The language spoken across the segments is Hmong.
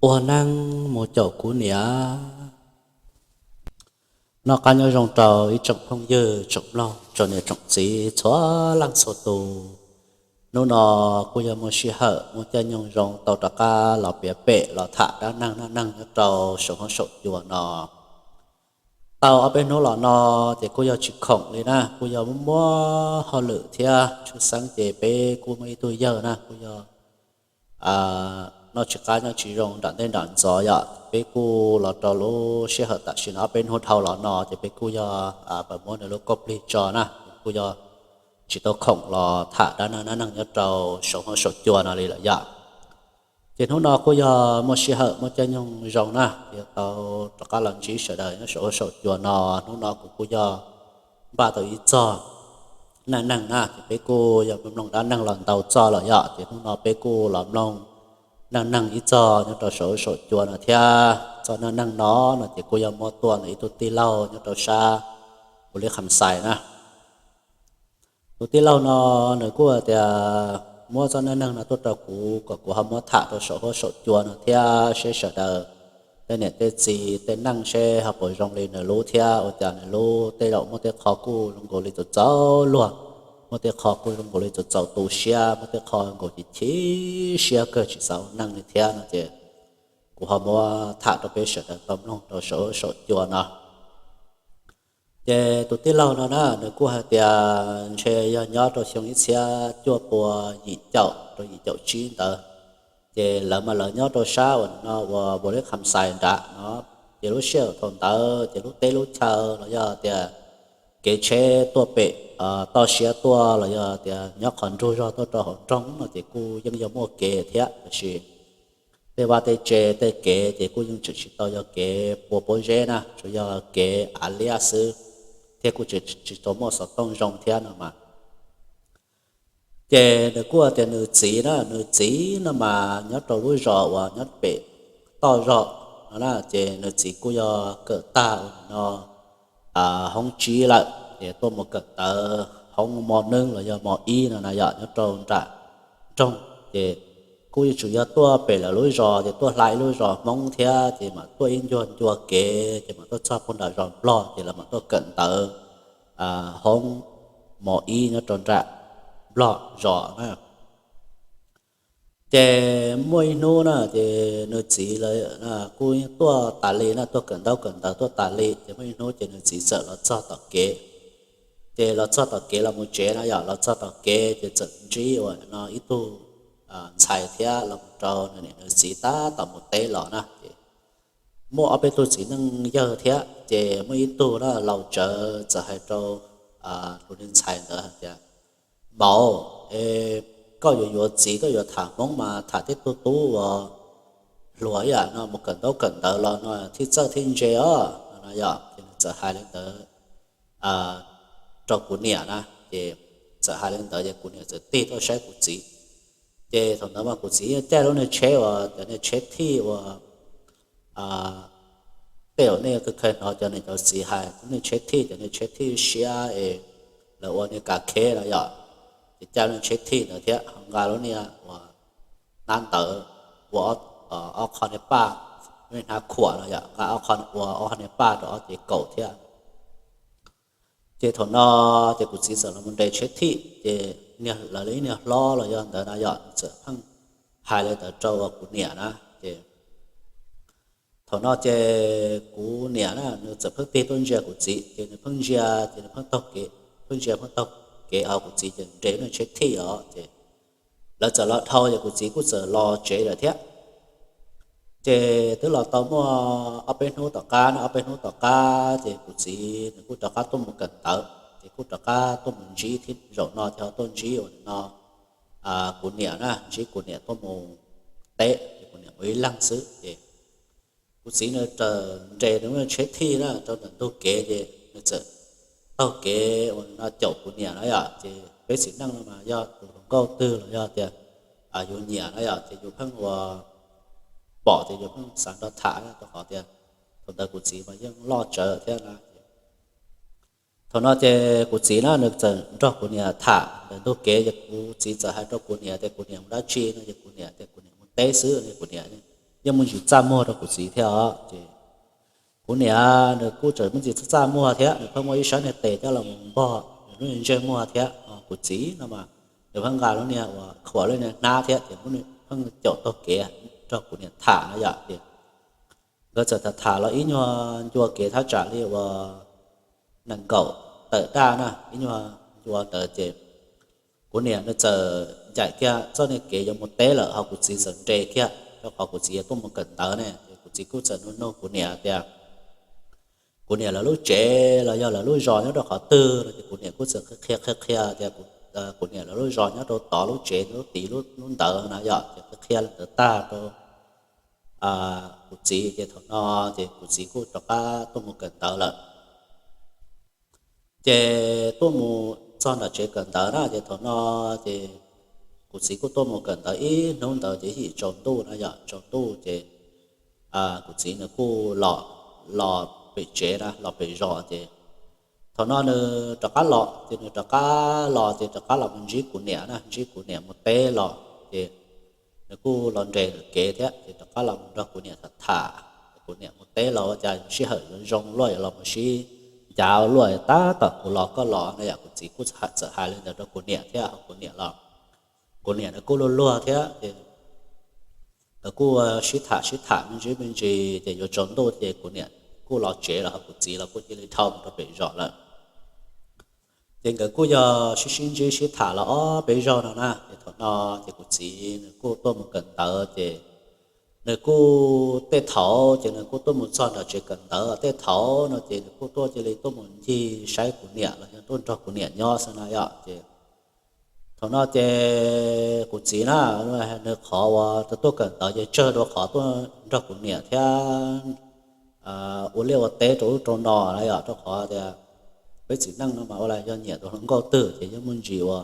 Ua neej mus caum kuv niam. Noj qab nyob zoo rau ib tsoom phooj ywg tsoom mloog tsoom niam tsoom txiv txhua leej txhua tus. Hnub no kuj yog muaj sij hawm muaj caij nyoog zoo tau rov qab los piav pem los tham dab neeg neej neeg nyob rau saum huab saum cua no. Tau ob peb hnub los no ces kuj yog tsis khoom li na, kuj yog muaj muaj hauj lwm thiab. Tshwj xeeb ces peb kuj muaj ib tug yawg na kuj yog noj tsis qab nyob tsis zoo nram ntej nram ntxov yom. Peb kuj los rau lub sij hawm tam sim no ob peb hnub dhau los no ces peb kuj yog pab muab nws lub kauj plig tso na, kuj yog tsis tau khoom los tham dab neeg neej neeg nyob rau saum huab saum cua no li lawm yom. Ces hnub no kuj yog muaj sij hawm muaj caij nyoog zoo na, yog tau rov qab los ntsib sawv daws nyob saum huab saum cua no. Hnub no kuv kuj yog npaj tau ib txog neej neeg na, ces peb kuj yog mloog dab neeg los ntau txog lawm yom, ces hnub no peb kuj los mloog neej neeg ib txog nyob rau saum huab saum cua no thiab. Txoj neej neeg no no ces kuj yog muab tuaj ntawm ib tug tij laug nyob rau sab Npaus Lis Kham Xais na. Tus tij laug no nws kuj hais tias muab txoj neej neeg no tuaj rau kuv kom kuv ho muab tham rau saum huab saum cua no thiab seb sawv daws tej niam tej txiv tej neej seb ho puas zoo li nws lub thiab ua cas nws lub tej zaum muaj tej qho kuj zoo nkaus li txaus txaus luag, muaj tej qho kuj zoo nkaus li txaus txaus tu siab, muaj tej qho nkaus chim chim siab kawg tsis xav ua neej li thiab no ces kuv ho muab tham rau peb sawv daws tau mloog rau saum huab saum cua no. Ces tus tij laug no na nws kuj hais tias ntshe yog nyob rau xyoo ib txhiab cuaj pua yim caum rau yim caum tsib ntawd, ces lawv mas lawv nyob rau sab uas no uas Npaus Lis Kham Xais nrad no. Ces lub sij hawm thaum ntawd ces lub teb lub chaw los yog tias kev tsheb tuaj pem toj siab tuaj los yog tias nyob qhov nrug zog tuaj rau hauv nroog no ces kuj yeej yog muaj kev thiab, tab sis tej vaj tej tse tej kev ces kuj yeej tseem tsis tau yog kev pua pob zeb na, tsuas yog kev av liab xwb, thiab kuj tseem tsis tau muaj xov tooj zoo thiab no mas. Ces nws kuj tias nws txiv na, nws txiv no mas nyob rau lub zos uas nyob pem toj zog no na, ces nws txiv kuj yog kawm tag ua no hoob tsib lawm ces tuaj mus kawm ntawv hoob mos neeb los yog mos ib no na yom, nyob rau nram nroog. Ces kuj yuav tsum yog tuaj pem lawv lub zos ces tuaj hla ib lub zos Hmoob thiab ces mam tuaj ib ncua ncua kev ces mam tuaj txog puag nram zos Nplog ces lawv mam tuaj kawm ntawv hoob mos ib nyob rau nram Nplog zos na. Ces muaj ib hnub na ces nws txiv lawv kuj tuaj tas li na, tuaj kawm ntaub kawm ntawv tuaj tas li ces muaj ib hnub ces nws txiv txawm los txog tom kev. Ces los txog tom kev los mus tsev no yom, los txog tom kev ces txawm ntsib uas no ib tug ntxhais thiab los mus rau nws niam nws txiv tab tom mus teb los na ces muaj ob peb tug txiv neej yawg thiab ces muaj ib tug na laus tsawv txawm hais rau tus niag ntxhais ntawd hais tias, Maum, koj yuav yuav txiv koj yuav tham Hmoob mas tham tej tug tub uas hluas ib yam no mus kawm ntaub kawm ntawv los no thiaj txawj thiaj ntse os no yom. Ces nws txawm hais li ntawd rau kuv niam na, ces txawm hais li ntawd ces kuv niam txawm tig tuaj saib kuv txiv. Ces thaum ntawd mas kuv txiv yeej caij lub niag tsheb uas cov niag tsheb thij uas tej zaum nej khaws hnov cov niam cov txiv hais lub niag tsheb thij, cov niag tsheb thij siab es lawv ua niag kav kheb no yom. Ces caij lub niag tsheb thij ntawd thiab ho nqa lub niag uas hnab ntawd ua ob qho niag paj, lub niag hnab khuam no yom, nqa ob qho ua ob qho niag paj rau ob cev kaum thiab. Ces thaum no ces kuv txiv txawm los mus nres tsheb thij ces niag lawv ib niag hlob los yog ntawd na yom, nws txawm pheej hais li ntawd rau uas kuv niam na. Ces thaum no ces kuv niam na nws txawm pheej tig tuaj ntsia kuv txiv, ces nws pheej ntsia ces nws pheej taug kev, pheej ntsia pheej taug kev ho kuv txiv ces nres lub niag tsheb thij os. Ces lawv txawm los dhau ces kuv txiv kuj txawm los tsev lawm thiab. Ces twb los tau muaj ob peb hnub tom qab no, ob peb hnub tom qab ces kuv txiv nws kuj rov qab tuaj mus kawm ntawv ces kuj rov qab tuaj mus ntsib thiab, zaum no ces ho tuaj ntsib uas no kuv niam na, ntsib kuv niam tuaj mus teb ces kuv niam mus ib leeg xwb ces kuv txiv nws raws nres nws lub tsheb thij na rau ntawm ntug kev ces nws txawm taug kev uas no caum kuv niam na yom. Ces peb txiv neej no mas yog tus hluas nkauj twg los yog tias yus nyiam na yom ces yus pheej ua pom ces yus pheej xav nrog tham na, rau qhov tias thaum ntawd kuv txiv mas yeej loj tsawv thiab na. Thaum no ces kuv txiv na nws txawm nrog kuv niam tham ntawm ntug kev ces kuv txiv txawm hais rau kuv niam tias kuv niam mus dab tsi no ces kuv niam tias kuv niam mus teb xwb no, kuv niam yeej muaj ntsis txaj muag rau kuv txiv thiab os. Ces kuv niam nws kuj tseem muaj ntsis txaj muag thiab, nws pheej muaj ib sab niag tes coj los mus npog nws lub ntsej muag thiab. Kuv txiv no mas nws pheej nqa lub niag uas khuam lub niag hnab thiab ces pheej caum taug kev nrog kuv niam tham no yom. Ces nkawd txawm tham tham los ib nyuag ncua kev thaj tsam li uas nees nkaum tawm daj na, ib nyuag ncua ntawd ces kuv niam nws txawm ncaim kiag txoj niag kev yuav mus teb lawm ho kuv txiv txawm nres kiag, rau qhov kuv txiv yuav tuaj mus kawm ntawv ne. Ces kuv txiv kuj txawm nug nug kuv niam tias kuv niam lawv lub tsev los yog lawv lub zos nyob rau qhov twg no, ces kuv niam kuj txawm qhia qhia qhia tias kuv niam lawv lub zos nyob rau tod, lub tsev lub tid lub ntawd na yom. Ces qhia qhia li ntawd tag rau kuv txiv ces thaum no ces kuv txiv kuj rov qab tuaj mus kawm ntawv lawm. Ces tuaj mus txog nram tsev kawm ntawv na, ces thaum no ces kuv txiv kuj tuaj mus kawm ntawv ib hnub ntawd ces yim tsaus ntuj na yom, tsaus ntuj ces kuv txiv nws kuj los, los pem tsev na, los pem zos ces thaum no nws rov qab los, ces nws rov qab los ces rov qab los mus ntsib kuv niam na, ntsib kuv niam mus teb los ces nws kuj los nres ntawm kev thiab ces rov qab los mus nrog kuv niam tham tham. Kuv niam mus teb los ua cas sij hawm yuav zoo luaj yuav los mus sib ncav luaj, tab tom kuv los koj los no yom. Kuv txiv kuj txawm hais li ntawd rau kuv niam thiab ho kuv niam los, kuv niam nws kuj luag luag thiab ces nkawd kuj sib tham sib tham me ntsis me ntsis ces yuav tsaus ntuj ces kuv niam kuj los tsev los ho kuv txiv los kuj cia li dhau mus rau pem zos lawm. Ces nkawd kuj yog sib sib ntsib sib tham los ob peb zaug no na, ces thaum no ces kuv txiv nws kuj tuaj mus kawm ntawv ces nws kuj tej thaum ces nws kuj tuaj mus txog nram tsev kawm ntawv, tej thaum no ces nws kuj tuaj cia li tuaj mus ncig saib kuv niam los yog tuaj nrog kuv niam nyob xwb na yom. Ces thaum no ces kuv txiv na, nws qhov uas tuaj kawm ntawv ces tsawg rau qhov tuaj nrog kuv niam thiab ua liaj ua teb rau ub rau no na yom, rau qhov tias peb txiv neej no mas ua li yog nyiam tus hluas nkauj twg ces yeej muaj ntsis ua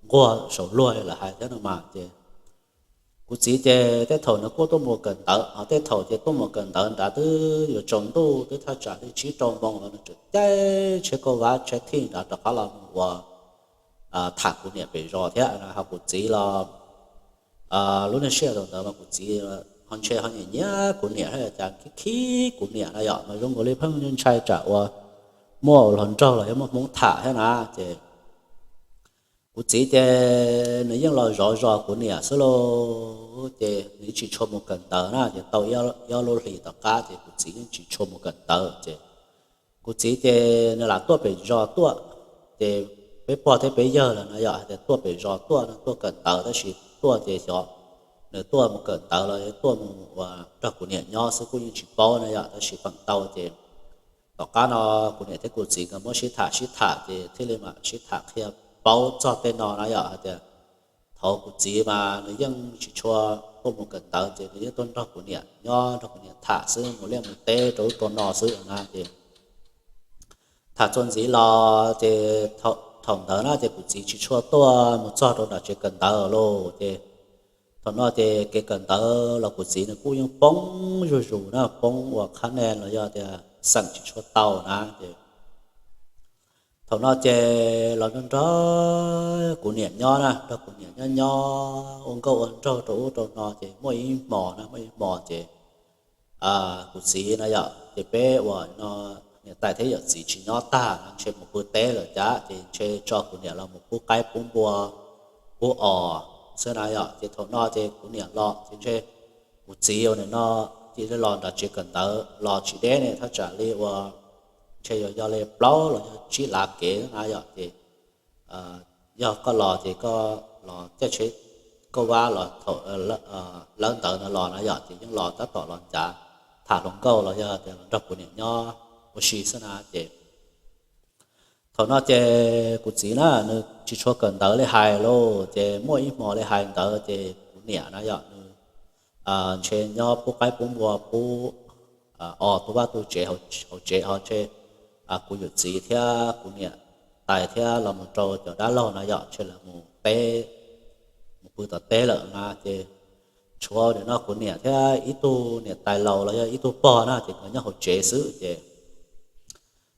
nquag saum luag li lawv hais thiab no mas. Ces kuv txiv ces tej thaum nws kuj tuaj mus kawm ntawv, ho tej thaum ces tuaj mus kawm ntawv nrad twb yuav tsaus ntuj twb thaj tsam li tsib rau moos los nws tseem caij tsheb kauj vab tsheb thij nrad rov qab los mus ua tham kuv niam pem zos thiab. Ho kuv txiv los lub niag sij hawm ntawd mas kuv txiv ho ntshe ho nyiam nyiam kuv niam thiab cas khib khib kuv niam na yom, mas zoo nkaus li pheej ntshai tsam uas muaj hluas nraug los yog muaj hmoob tham thiab na. Ces kuv txiv ces nws yeej los zov zos kuv niam xwb lauj, ces nws tsis tshua mus kawm ntawv na, ces tau ib ob lub hlis tom qab ces kuv txiv yeej tsis tshua mus kawm ntawv ces kuv txiv ces nws lam tuaj pem zos tuaj, ces peb pog thiab peb yawg lawm no yom, hais tias tuaj pem zos tuaj no tuaj kawm ntawv tab sis tuaj ces xyov nws tuaj mus kawm ntawv los tuaj mus uas nrog kuv niam nyob xwb kuj yeej tsis paub na yom, tab sis feem tau ces tom qab no kuv niam thiab kuv txiv nkawd muab sib tham sib tham ces thiaj li mam sib tham qhia paub txog tej no na yom, hais tias thaum kuv txiv mas nws yeej tsis tshua tuaj mus kawm ntawv ces nws yeej tuaj nrog kuv niam nyob nrog kuv niam tham xwb, mus liaj mus teb rau ub rau no xwb na. Ces tham txuas ntxiv los ces thaum ntawd na ces kuv txiv tsis tshua tuaj mus txog rau nram tsev kawm ntawv lauj. Ces thaum no ces kev kawm ntawv los kuv txiv nws kuj yeej poob zuj zus na, poob ua qhab ne los yog tias xeem tsis tshua tau na. Ces thaum no ces los nrog nrog kuv niam nyob na, nrog kuv niam nyob nyob ua nkauj ua nraug rau ub rau no ces muaj ib hmos na, muaj ib hmos ces kuv txiv na yom, ces peb uas no niam tais thiab yawm txiv tsis nyob tag no ntshe mus pw teb lawm cas ces ntshe tso kuv niam los mus pub qaib pub npua pub os xwb na yom. Ces thaum no ces kuv niam los ces ntshe kuv txiv uas nim no cia li los nram tsev kawm ntawv los tsis deb ne, thaj tsam li uas ntshe yuav yog li plaub los yog tsib lav kev na yom. Ces yog koj los ces koj los caij tsheb kauj vab los thaum lawv ntawd no los na yom, ces yeej los tab tom los ncav tham hluas nkauj los yog tias los nrog kuv niam nyob ua si xwb na. Ces thaum no ces kuv txiv na nws tsis tshua kawm ntawv li hais lauj, ces muaj ib hmo li hais ntawd ces kuv niam na yom, nws ntshe nyob pub qaib pub npua pub os tu vaj tu tsev hauv tsev ho ntshe kuv yawm txiv thiab kuv niam tais thiab los mus rau cov dab laug na yom, ntshe lawv mus teb, mus pw tom teb lawm na. Ces tshuav nim no kuv niam thiab ib tug niam tais laus los yog ib tug pog na ces nkawd nyob hauv tsev xwb. Ces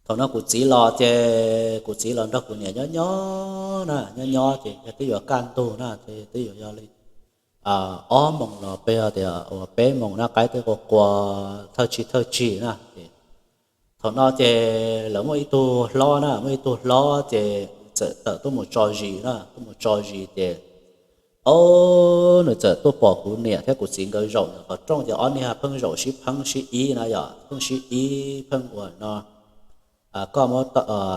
thaum no kuv txiv los ces kuv txiv los nrog kuv niam nyob nyob na, nyob nyob ces yog twb yuav kaj ntug na, ces twb yuav yog li ob moos los peb tias uas peb moos na, qaib twb qua qua thawj tsig thawj tsig na ces thaum no ces lawv muaj ib tug hlob na, muaj ib tug hlob ces txawm tawm tuaj mus tso zis na, tuaj mus tso zis ces ob nws txawm tuaj pom kuv niam thiab kuv txiv nkawd zaum ntawm qhov rooj ces ob niag pheej zaum sib pheeb sib ib na yom, pheej sib ib pheej ua no, koj muab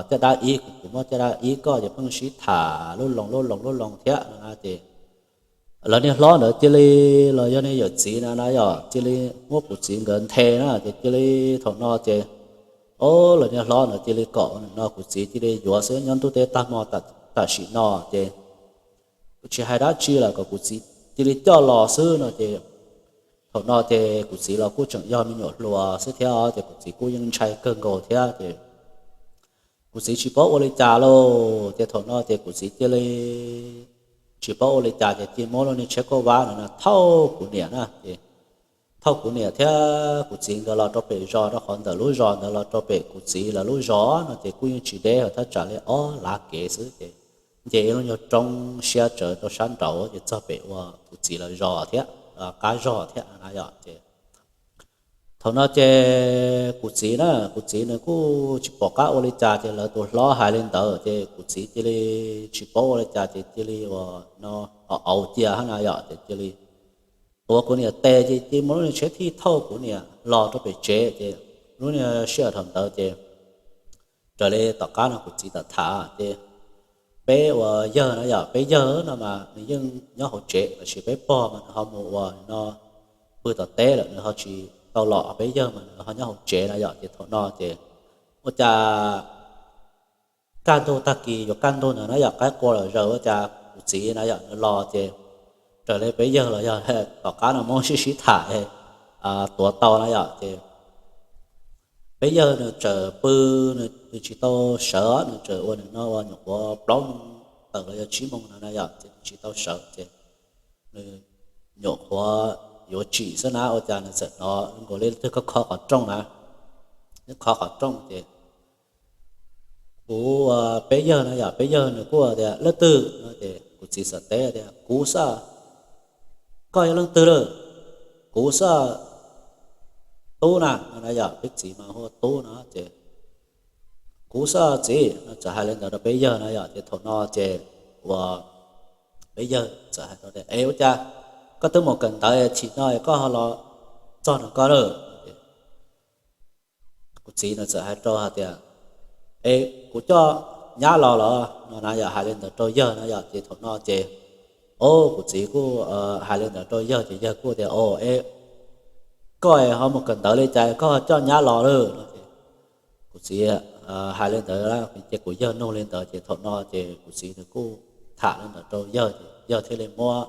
caj dab ib kuv, kuv muab caj dab ib koj ces pheej sib tham lub loo lub loo lub loo thiab no na ces lawv niag hlob ntawd cia li, los yog niag yawm txiv na na yom, cia li muab kuv txiv nkawd nthe na ces cia li thaum no ces ob lawv niag hlob ntawd cia li kom no kuv txiv cia li yuav xwb nyob ntuj teb tag hmo tam sim no ces kuv tsis hais dab tsi lawm kom kuv txiv cia li coj los xwb no ces thaum no ces kuv txiv los kuj tseem yog me nyuam hluas xwb thiab ces kuv txiv kuj yeej ntshai kawg nkaus thiab ces kuv txiv tsis paub ua li cas lauj ces thaum no ces kuv txiv cia li tsis paub ua li cas ces cia li muab lub niag tsheb kauj vab ntawd no thauj kuv niam na ces thauj kuv niam thiab kuv txiv nkawd los rau pem zos, rau qhov ntawm lub zos ntawd los rau pem kuv txiv lawv lub zos no ces kuj yeej tsis deb hos thaj tsam li ob lav kev xwb ces nce ib lub nyuag roob siab tsawv rau sab nraud ces txog pem uas kuv txiv lawv zos thiab, qab zog thiab na yom ces thaum no ces kuv txiv na, kuv txiv nws kuj tsis pom qab ua li cas ces lawv tus hlob hais li ntawd ces kuv txiv cia li tsis paub ua li cas ces cia li uas no, auv cia hab na yom ces cia li tuav kuv niam tes ces cia li muab lub niag tsheb thij thauj kuv niam los rau pem tsev ces lub niag sij hawm thaum ntawd ces raws li tom qab no kuv txiv tawm tham ces peb uas yawg na yom, peb yawg no mas nws yeej nyob hauv tsev tab sis peb pog mas nws ho mus uas no pw tom teb lawm, nws ho tsis tau los, peb yawg mas nws ho nyob hauv tsev na yom ces thaum no ces ua cas kaj ntug tag kis yuav kaj ntug ntawd na yom, qaib qua lawm zaws ua cas kuv txiv na yom nws los ces raws li peb yawg los yog tom qab no muab sib sib tham tuav tau na yom ces peb yawg nws txawm pw, nws tsis tau sawv, nws txawm ua nim no ua nyuam qhuav plaub moos tawm los yog tsib moos no na yom ces nws tsis tau sawv ces nws nyuam qhuav yuav tsim xwb na ua cas nws txawm hnov nkaus li twg khob khob qhov rooj na, khob qhov rooj ces kuv, peb yawg na yom, peb yawg nws kuj tias leej twg no ces kuv txiv txawm teb tias kuv xwb, koj yog leej twg lawm, kuv xwb, tub na no na yom, peb txiv mas hu ua tub no ces kuv xwb txiv no txawm hais li ntawd rau peb yawg na yom ces thaum no ces uas peb yawg txawm hais rau tias es ua cas koj twb mus kawm ntawv chim no koj ho los txog no koj lawm kuv txiv nws txawm hais rau hais tias es kuv coj nyab los los no na yom, hais li ntawd rau yawg na yom ces thaum no ces o kuv txiv kuj hais li ntawd rau yawg ces yawg kuj tias o es koj ho mus kawm ntawv li cas koj ho coj nyab los lawm no ces kuv txiv hais li ntawd ces kuv yawg nug li ntawd ces thaum no ces kuv txiv nws kuj tham li ntawd rau yawg ces yawg thiaj li muab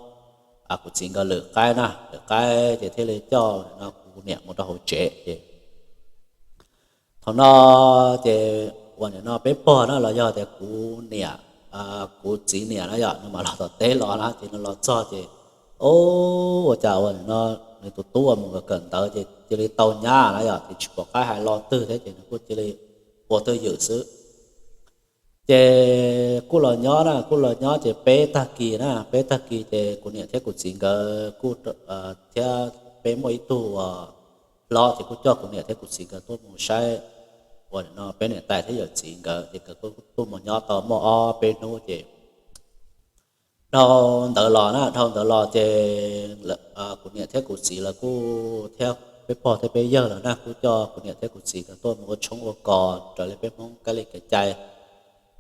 kuv txiv nkawd lwm qaib na, lwm qaib ces thiaj li coj no kuv niam mus rau hauv tsev ces thaum no ces uas nim no peb pog na los yog tias kuv niam, kuv txiv niam na yom nws mam los tom teb los na ces nws los txog ces o ua cas uas nim no nws tus tub uas mus kawm ntawv ces cia li tau nyab na yom ces tsis pom qab hais lo twg thiab ces nws kuj cia li ua twj ywm xwb ces kuj los nyob na, kuj los nyob ces peb tag kis na, peb tag kis ces kuv niam thiab kuv txiv nkawd kuj thiab peb muaj ib tug uas hlob ces kuj coj kuv niam thiab kuv txiv nkawd tuaj mus saib uas nim no peb niam tais thiab yawm txiv nkawd ces nkawd kuj tuaj mus nyob tau muaj ob peb hnub ces dhau ntawd los na, dhau ntawd los ces kuv niam thiab kuv txiv lawv kuj thiab peb pog thiab peb yawg lawm na kuj coj kuv niam thiab kuv txiv nkawd tuaj mus ua tshoob ua kos raws li peb Hmoob kab li kev cai,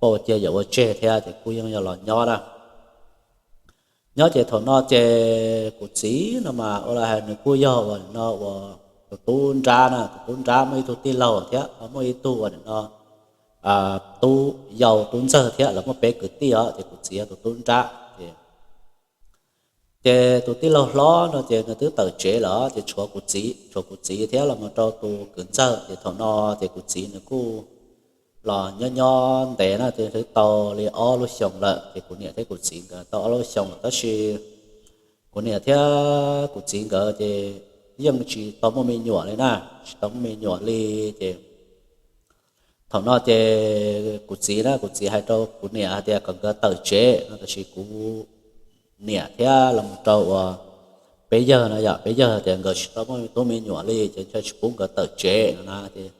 poj ua ciav yawm ua tseg thiab ces kuj yeej yog los nyob na. Nyob ces thaum no ces kuv txiv no mas ua li hais nws kuj yog uas no uas tus tub nrab na, tus tub nrab muaj ib tug tij laug thiab ho muaj ib tug uas nim no tub yau tub ntxawg thiab lawv muaj peb kwv tij os ces kuv txiv yog tus tub nrab ces ces tus tij laug hlob no ces nws twb tawm tsev lawm ces tshuav kuv txiv, tshuav kuv txiv thiab los mus rau tus kwv ntxawg ces thaum no ces kuv txiv nws kuj los nyob nyob ntev na ces twb tau li ob lub xyoos lawm ces kuv niam thiab kuv txiv nkawd tau ob lub xyoos lawm tab sis kuv niam thiab kuv txiv nkawd ces yeej tsis tau muaj me nyuam li na, tsis tau muaj me nyuam li ces thaum no ces kuv txiv na, kuv txiv hais rau kuv niam hais tias kom nkawd tawm tsev no tab sis kuv niam thiab los mus rau uas peb yawg no yom, peb yawg tias nkawd tsis tau muaj tub me nyuam li ces ntshe tsis pub nkawd tawm tsev no na. Ces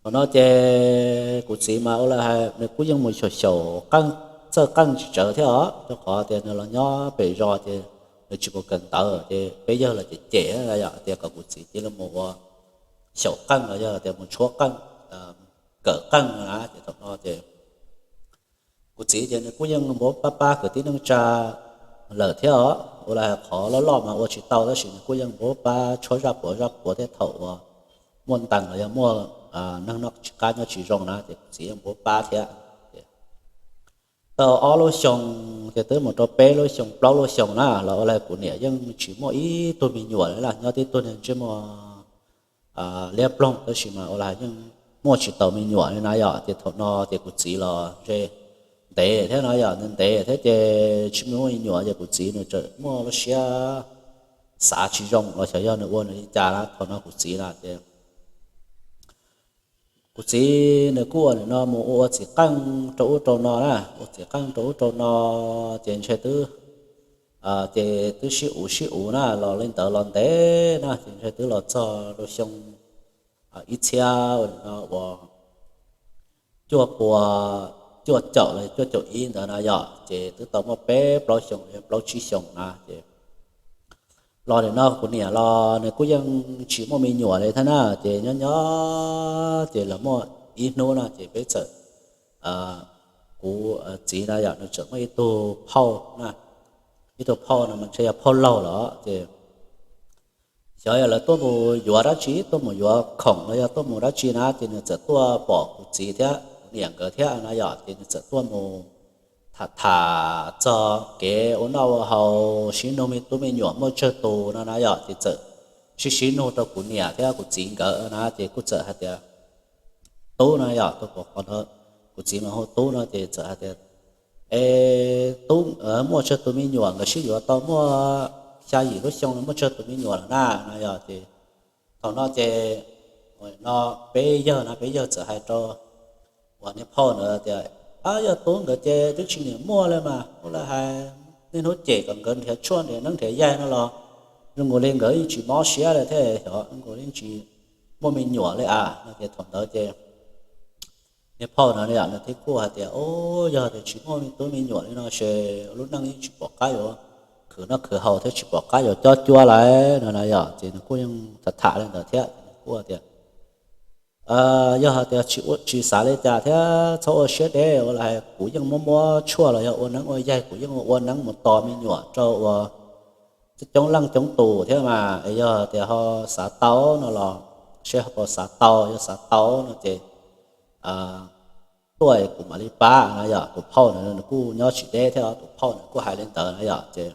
thaum no ces kuv txiv mas ua li hais nws kuj yeej mus xyaum xyaum qeej, txawj qeej tsis tsawg thiab os, rau qhov tias nws los nyob pem zos ces nws tsis mus kawm ntawv ces peb yawg los cem cem yom, tias kom kuv txiv cia li mus ua xyaum qeej los yog tias mus tshuab qeej, kawm qeej na. Ces thaum no ces kuv txiv ces nws kuj yeej npuab pab pab kwv tij neej tsa lawm thiab os, ua li hais qhov loj loj mas ua tsis tau tab sis nws kuj yeej npuab pab tshuab zaj puav zaj puav thiab, thaum uas muaj ntees los yog muaj neeg noj tsis qab nyob tsis zoo na ces kuv txiv yeej npuab pab thiab. Tau ob lub xyoo, ces twb mus rau peb lub xyoo plaub lub xyoo na los ua li kuv niam yeej tsis muaj ib tug me nyuam li, nyob tib tug niag ntsej muag liab ploog tab sis mas ua li yeej muaj tsis tau me nyuam li na yom. Ces thaum no ces kuv txiv los ze ntev thiab no yom, ntev thiab ces tsis muaj me nyuam ces kuv txiv nws txawm muaj lub siab xav tsis zoo los xyov yog nws ua nws li cas na. Thaum no kuv txiv na ces kuv txiv nws kuj ua nim no mus ua ua txiv qeej rau ub rau no na, ua txiv qeej rau ub rau no ces ntshe twb ces twb sib uv sib uv na los li ntawd los ntev na, ces ntshe twb los txog rau xyoo ib txhiab ua cuaj pua cuaj caum los cuaj caum ib ntawd na yom, ces twb tau muaj peb plaub xyoo los yog plaub tsib xyoo na ces los nim no kuv niam los nws kuj yeej tsis muaj me nyuam li thiab na. Ces nyob nyob ces los muaj ib hnub no ces peb txawm, kuv txiv na yom, nws txawm muaj ib tug phauj na, ib tug phauj no mas ntshe yog phauj laug los ces xyov yog lawv tuaj mus yuav dab tsi, tuaj mus yuav khoom los yog tuaj mus dab tsi na, ces nws txawm tuaj pom kuv txiv thiab kuv niam nkawd thiab na yom, ces nws txawm tuaj mus tham tham txog kev ua noj ua haus, sib nug me tub me nyuam muaj tsawg tus no na yom, ces txawm sib sib nug rau kuv niam thiab kuv txiv nkawd na, ces kuj txawm hais tias tub no yom, tus pom qhov ntawd kuv txiv mas hu tub no ces txawm hais tias, es tub muaj tsawg tus me nyuam, nkawd sib yuav tau muaj xya yim lub xyoo no muaj tsawg tus me nyuam lawm na no yom. Ces thaum no ces no peb yawg no peb yawg txawm hais rau uas niag phauj ntawd tias, ab, yog tub nkawd ces twb tsis niam muaj li mas, ua li hais niaj hnub cem kom nkawd nrhiav tshuaj nrhiav neeb nrhiav yaig no los zoo nkaus li nkawd yeej tsis mob siab li thiab, zoo nkaus li yeej tsis muaj me nyuam li a no. Ces thaum ntawd ces niag phauj ntawd yom, nws thiaj kuj hais tias, o, yog tias tsis muaj me tub me nyuam li no ces lub neej yeej tsis pom qab yuav khwv noj khwv haus thiab tsis pom qab yuav cob cuab lawm no na yom. Ces nws kuj yeej tham tham li ntawd thiab, ces nws kuj tias, yog hais tias tsis xav li cas thiab txhob ua siab deb, ua li hais kuv yeej muab muab tshuaj los yog ua neeb ua yaig, kuv yeej ua neeb mus tos me nyuam rau uas coob leej coob tus thiab mas, es yog tias ho xav tau no los seb ho puas xav tau, yog xav tau no ces tuaj kuv mam li pab no yom. Tus phauj ntawd nws kuj nyob tsis deb thiab, tus phauj ntawd kuj hais li ntawd na yom. Ces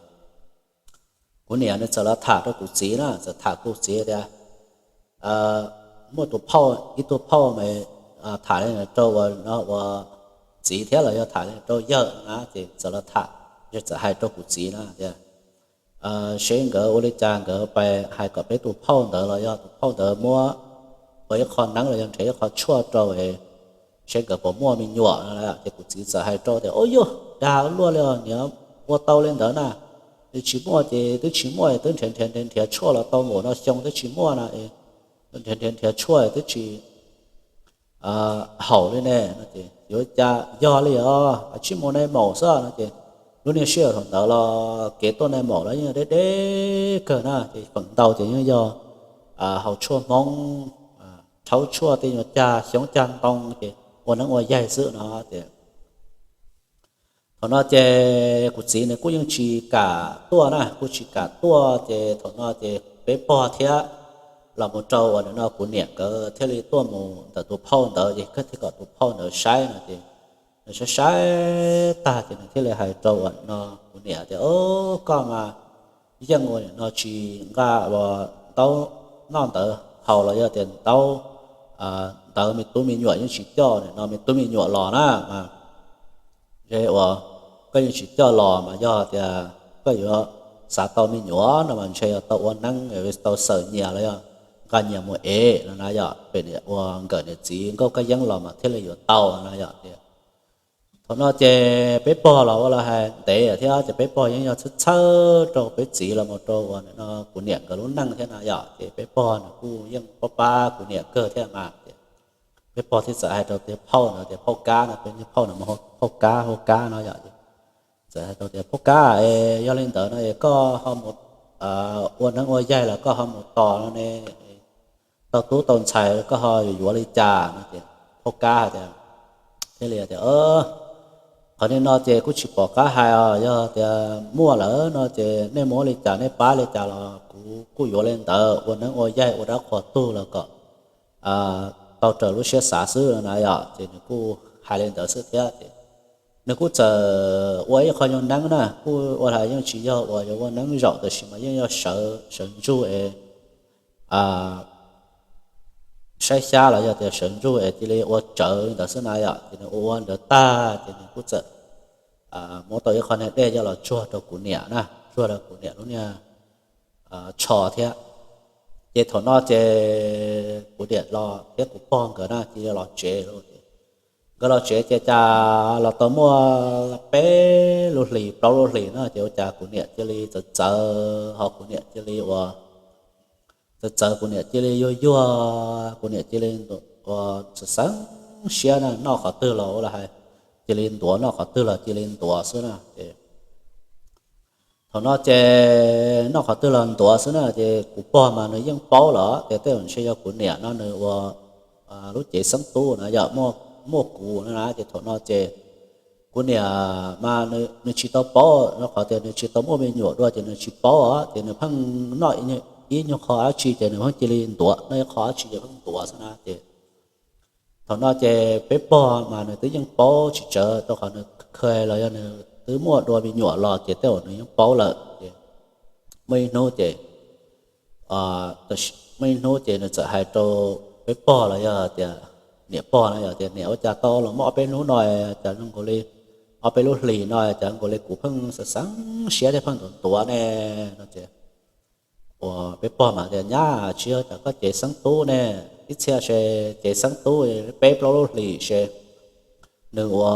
kuv niam nws txawm los tham rau kuv txiv na, txawm tham kuv txiv tias, muaj tus phauj, ib tug phauj mas tham li rau uas no ua txiv thiab los yog tham li rau yawg na, ces txawm los tham, ces txawm hais rau kuv txiv na tias, seb nkawd ua li cas nkawd pais hais kom peb tus phauj ntawd los yog tus phauj ntawd muab ua ib qho neeb los yog nrhiav ib qho tshuaj rau seb nkawd puas muaj me nyuam no. Ces kuv txiv txawm hais rau tias, ub, yog dag luaj li os niam, ua tau li ntawd na, tsis muaj ces twb tsis muaj, twb nrhiav nrhiav nrhiav nrhiav tshuaj los tau npaum no xyoo twb tsis muaj na, nrhiav nrhiav nrhiav tshuaj twb tsis haum li ne no. Ces yuav cas yog li os, tsij mus nai maum xwb no. Ces lub niag sij hawm thaum ntawd los kev tuaj nai maum los yeej deb deb kawg na, ces feem ntau ces yeej yog haus tshuaj Hmoob, rhaub tshuaj tej nyuag cag xyoob cag ntoo ces ua neeb ua yaig xwb no. Ces thaum no ces kuv txiv nws kuj yeej tsis kam tuaj na, kuj tsis kam tuaj. Ces thaum no ces peb pog thiab los mus rau uas nim no kuv niam nkawd thiaj li tuaj mus ntawm tus phauj ntawd, ces thiaj kom tus phauj ntawd saib no. Ces nws saib saib tag ces nws thiaj li hais rau uas nim no kuv niam tias, o, koj mas yeej ua nim no tsis nqa uas ntaub noj ntawd haus los yog tias ntaub ntawd me tub me nyuam yeej tsis coj nim no me tub me nyuam los na mas, ntshe uas koj yeej tsis coj los mas yog tias koj yuav xav tau me nyuam no mas ntshe yuav tau ua neeb, tau xaws nyias los yog nqa nyias mus ev no na yom, pem uas nkawm niam txiv nkauj kab yeeb los mas thiaj li yuav tau na yom. Tias Thaum no ces peb pog los ua los hais ntev thiab ces peb pog yeej yog txhawb txhawb rau peb txiv los mus rau uas no kuv niam nkawd lub neej thiab na yom. Ces peb pog nws kuj yeej pab pab kuv niam kawg thiab mas. Peb pog thiaj txawm hais rau tias phauj no, tias phauj Kab no, peb niag phauj no mas phauj Kab, phauj Kab no yom. Txawm hais rau tias phauj Kab, yog li ntawd no es koj ho mus ua neeb ua yaig los koj ho mus tos no ne, tau tub tau ntxhais koj ho yuav yuav li cas no ces phauj Kab hais tias, thiaj li tias, qhov li no ces kuj tsis pom qab hais os, yog tias muaj lawm no ces nej muab li cas nej pab li cas los kuv kuj yuav li ntawd, ua neeb ua yaig ua dab qhuas tug los kom tau raws lub siab xav xwb no na yom. Ces nws kuj hais li ntawd xwb thiab ces nws kuj txawm ua ib qho nyuag neeb na, kuj ua hais yeej tsis yog uas yuav ua neeb zaum tab sis mas yeej yog sawv ntsug es saib xyab los yog tias sawv ntsug es cia li ua tsawv li ntawd xwb na yom. Ces nws ua ua ntawd tag ces nws kuj txawm muab tau ib qho niag dej coj los tsuag rau kuv niam na, tsuag rau kuv niam lub niag tsho thiab. Ces thaum no ces kuv niam los thiab kuv pog nkawd na cia li los tsev lawm. Nkawd los tsev ces cas los tau muaj peb lub hlis plaub lub hlis no ces ua cas kuv niam cia li txawv txawv ho kuv niam cia li ua txawv txawv, kuv niam cia li yuag yuag, kuv niam cia li ua xeev siab na, noj qhov twg los ua li hais cia li ntuav, noj qhov twg los cia li ntuav xwb na ces thaum no ces noj qhov twg los ntuav xwb na ces kuv pog mas nws yeej paub lawm tias tej zaum ntshe yog kuv niam no nws ua lub cev xeeb tub na yom, muaj kuv no na. Ces thaum no ces kuv niam mas nws tsis tau paub, rau qhov tias nws tsis tau muaj me nyuam dua ces nws tsis paub os, ces nws pheej noj ib nyuag qho dab tsi ces nws pheej cia li ntuav, noj ib qho dab tsi ces pheej ntuav xwb na ces thaum no ces peb pog mas nws twb yeej paub tsis tsawg, rau qhov nws kha los yog nws twb muaj dua me nyuam los ces tej zaum nws yeej paub lawm ces muaj ib hnub ces muaj ib hnub ces nws txawm hais rau peb pog los yog tias niam pog no yog tias niam, ua cas tau los muaj ob peb hnub no, cas zoo nkaus li ob peb lub hlis no cas zoo nkaus li kuv pheej xeev xeev siab thiab pheej ntuav ntuav ne no ces uas peb pog mas tias nyab, tsis yog cas koj cev xeeb tub ne, ib txhia se cev xeeb tub peb plaub lub hlis se nws ua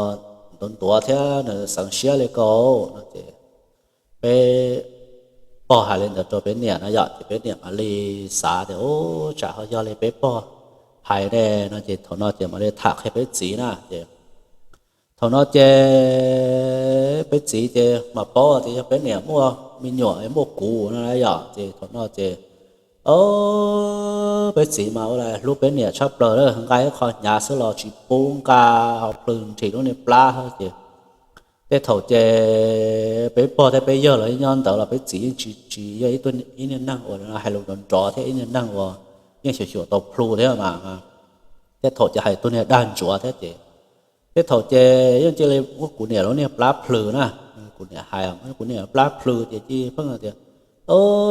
ntuav ntuav thiab nws xeev siab li ko no ces peb pog hais li ntawd rau peb niam no yom, ces peb niam mam li xav tias ub tsam ho yog li peb pog hais ne no ces thaum no ces mam li tham qhia peb txiv na ces thaum no ces peb txiv ces mam paub tias yog peb niam muaj me nyuam muaj kuv no na yom, ces thaum no ces peb txiv mas ua li hlub peb niam tshaj plaws, nqa ib qho hnyav xwb los tsis pub nqa, ho plhws nrhis lub niag plab xwb ces tej thaum ces peb pog thiab peb yawg los nyob ntawd los peb txiv yeej tsis, tsis yog ib niag neeg uas hais lus nrov nrov thiab ib niag neeg uas yeej xyuam xyuam tau plhu thiab mas tej thaum ces hais tus niag dag ntsuav thiab ces tej thaum ces yeej cia li muab kuv niam lub niag plab plhws na. Kuv niam hais muab kuv niam plab plhws ces cia li pheej tias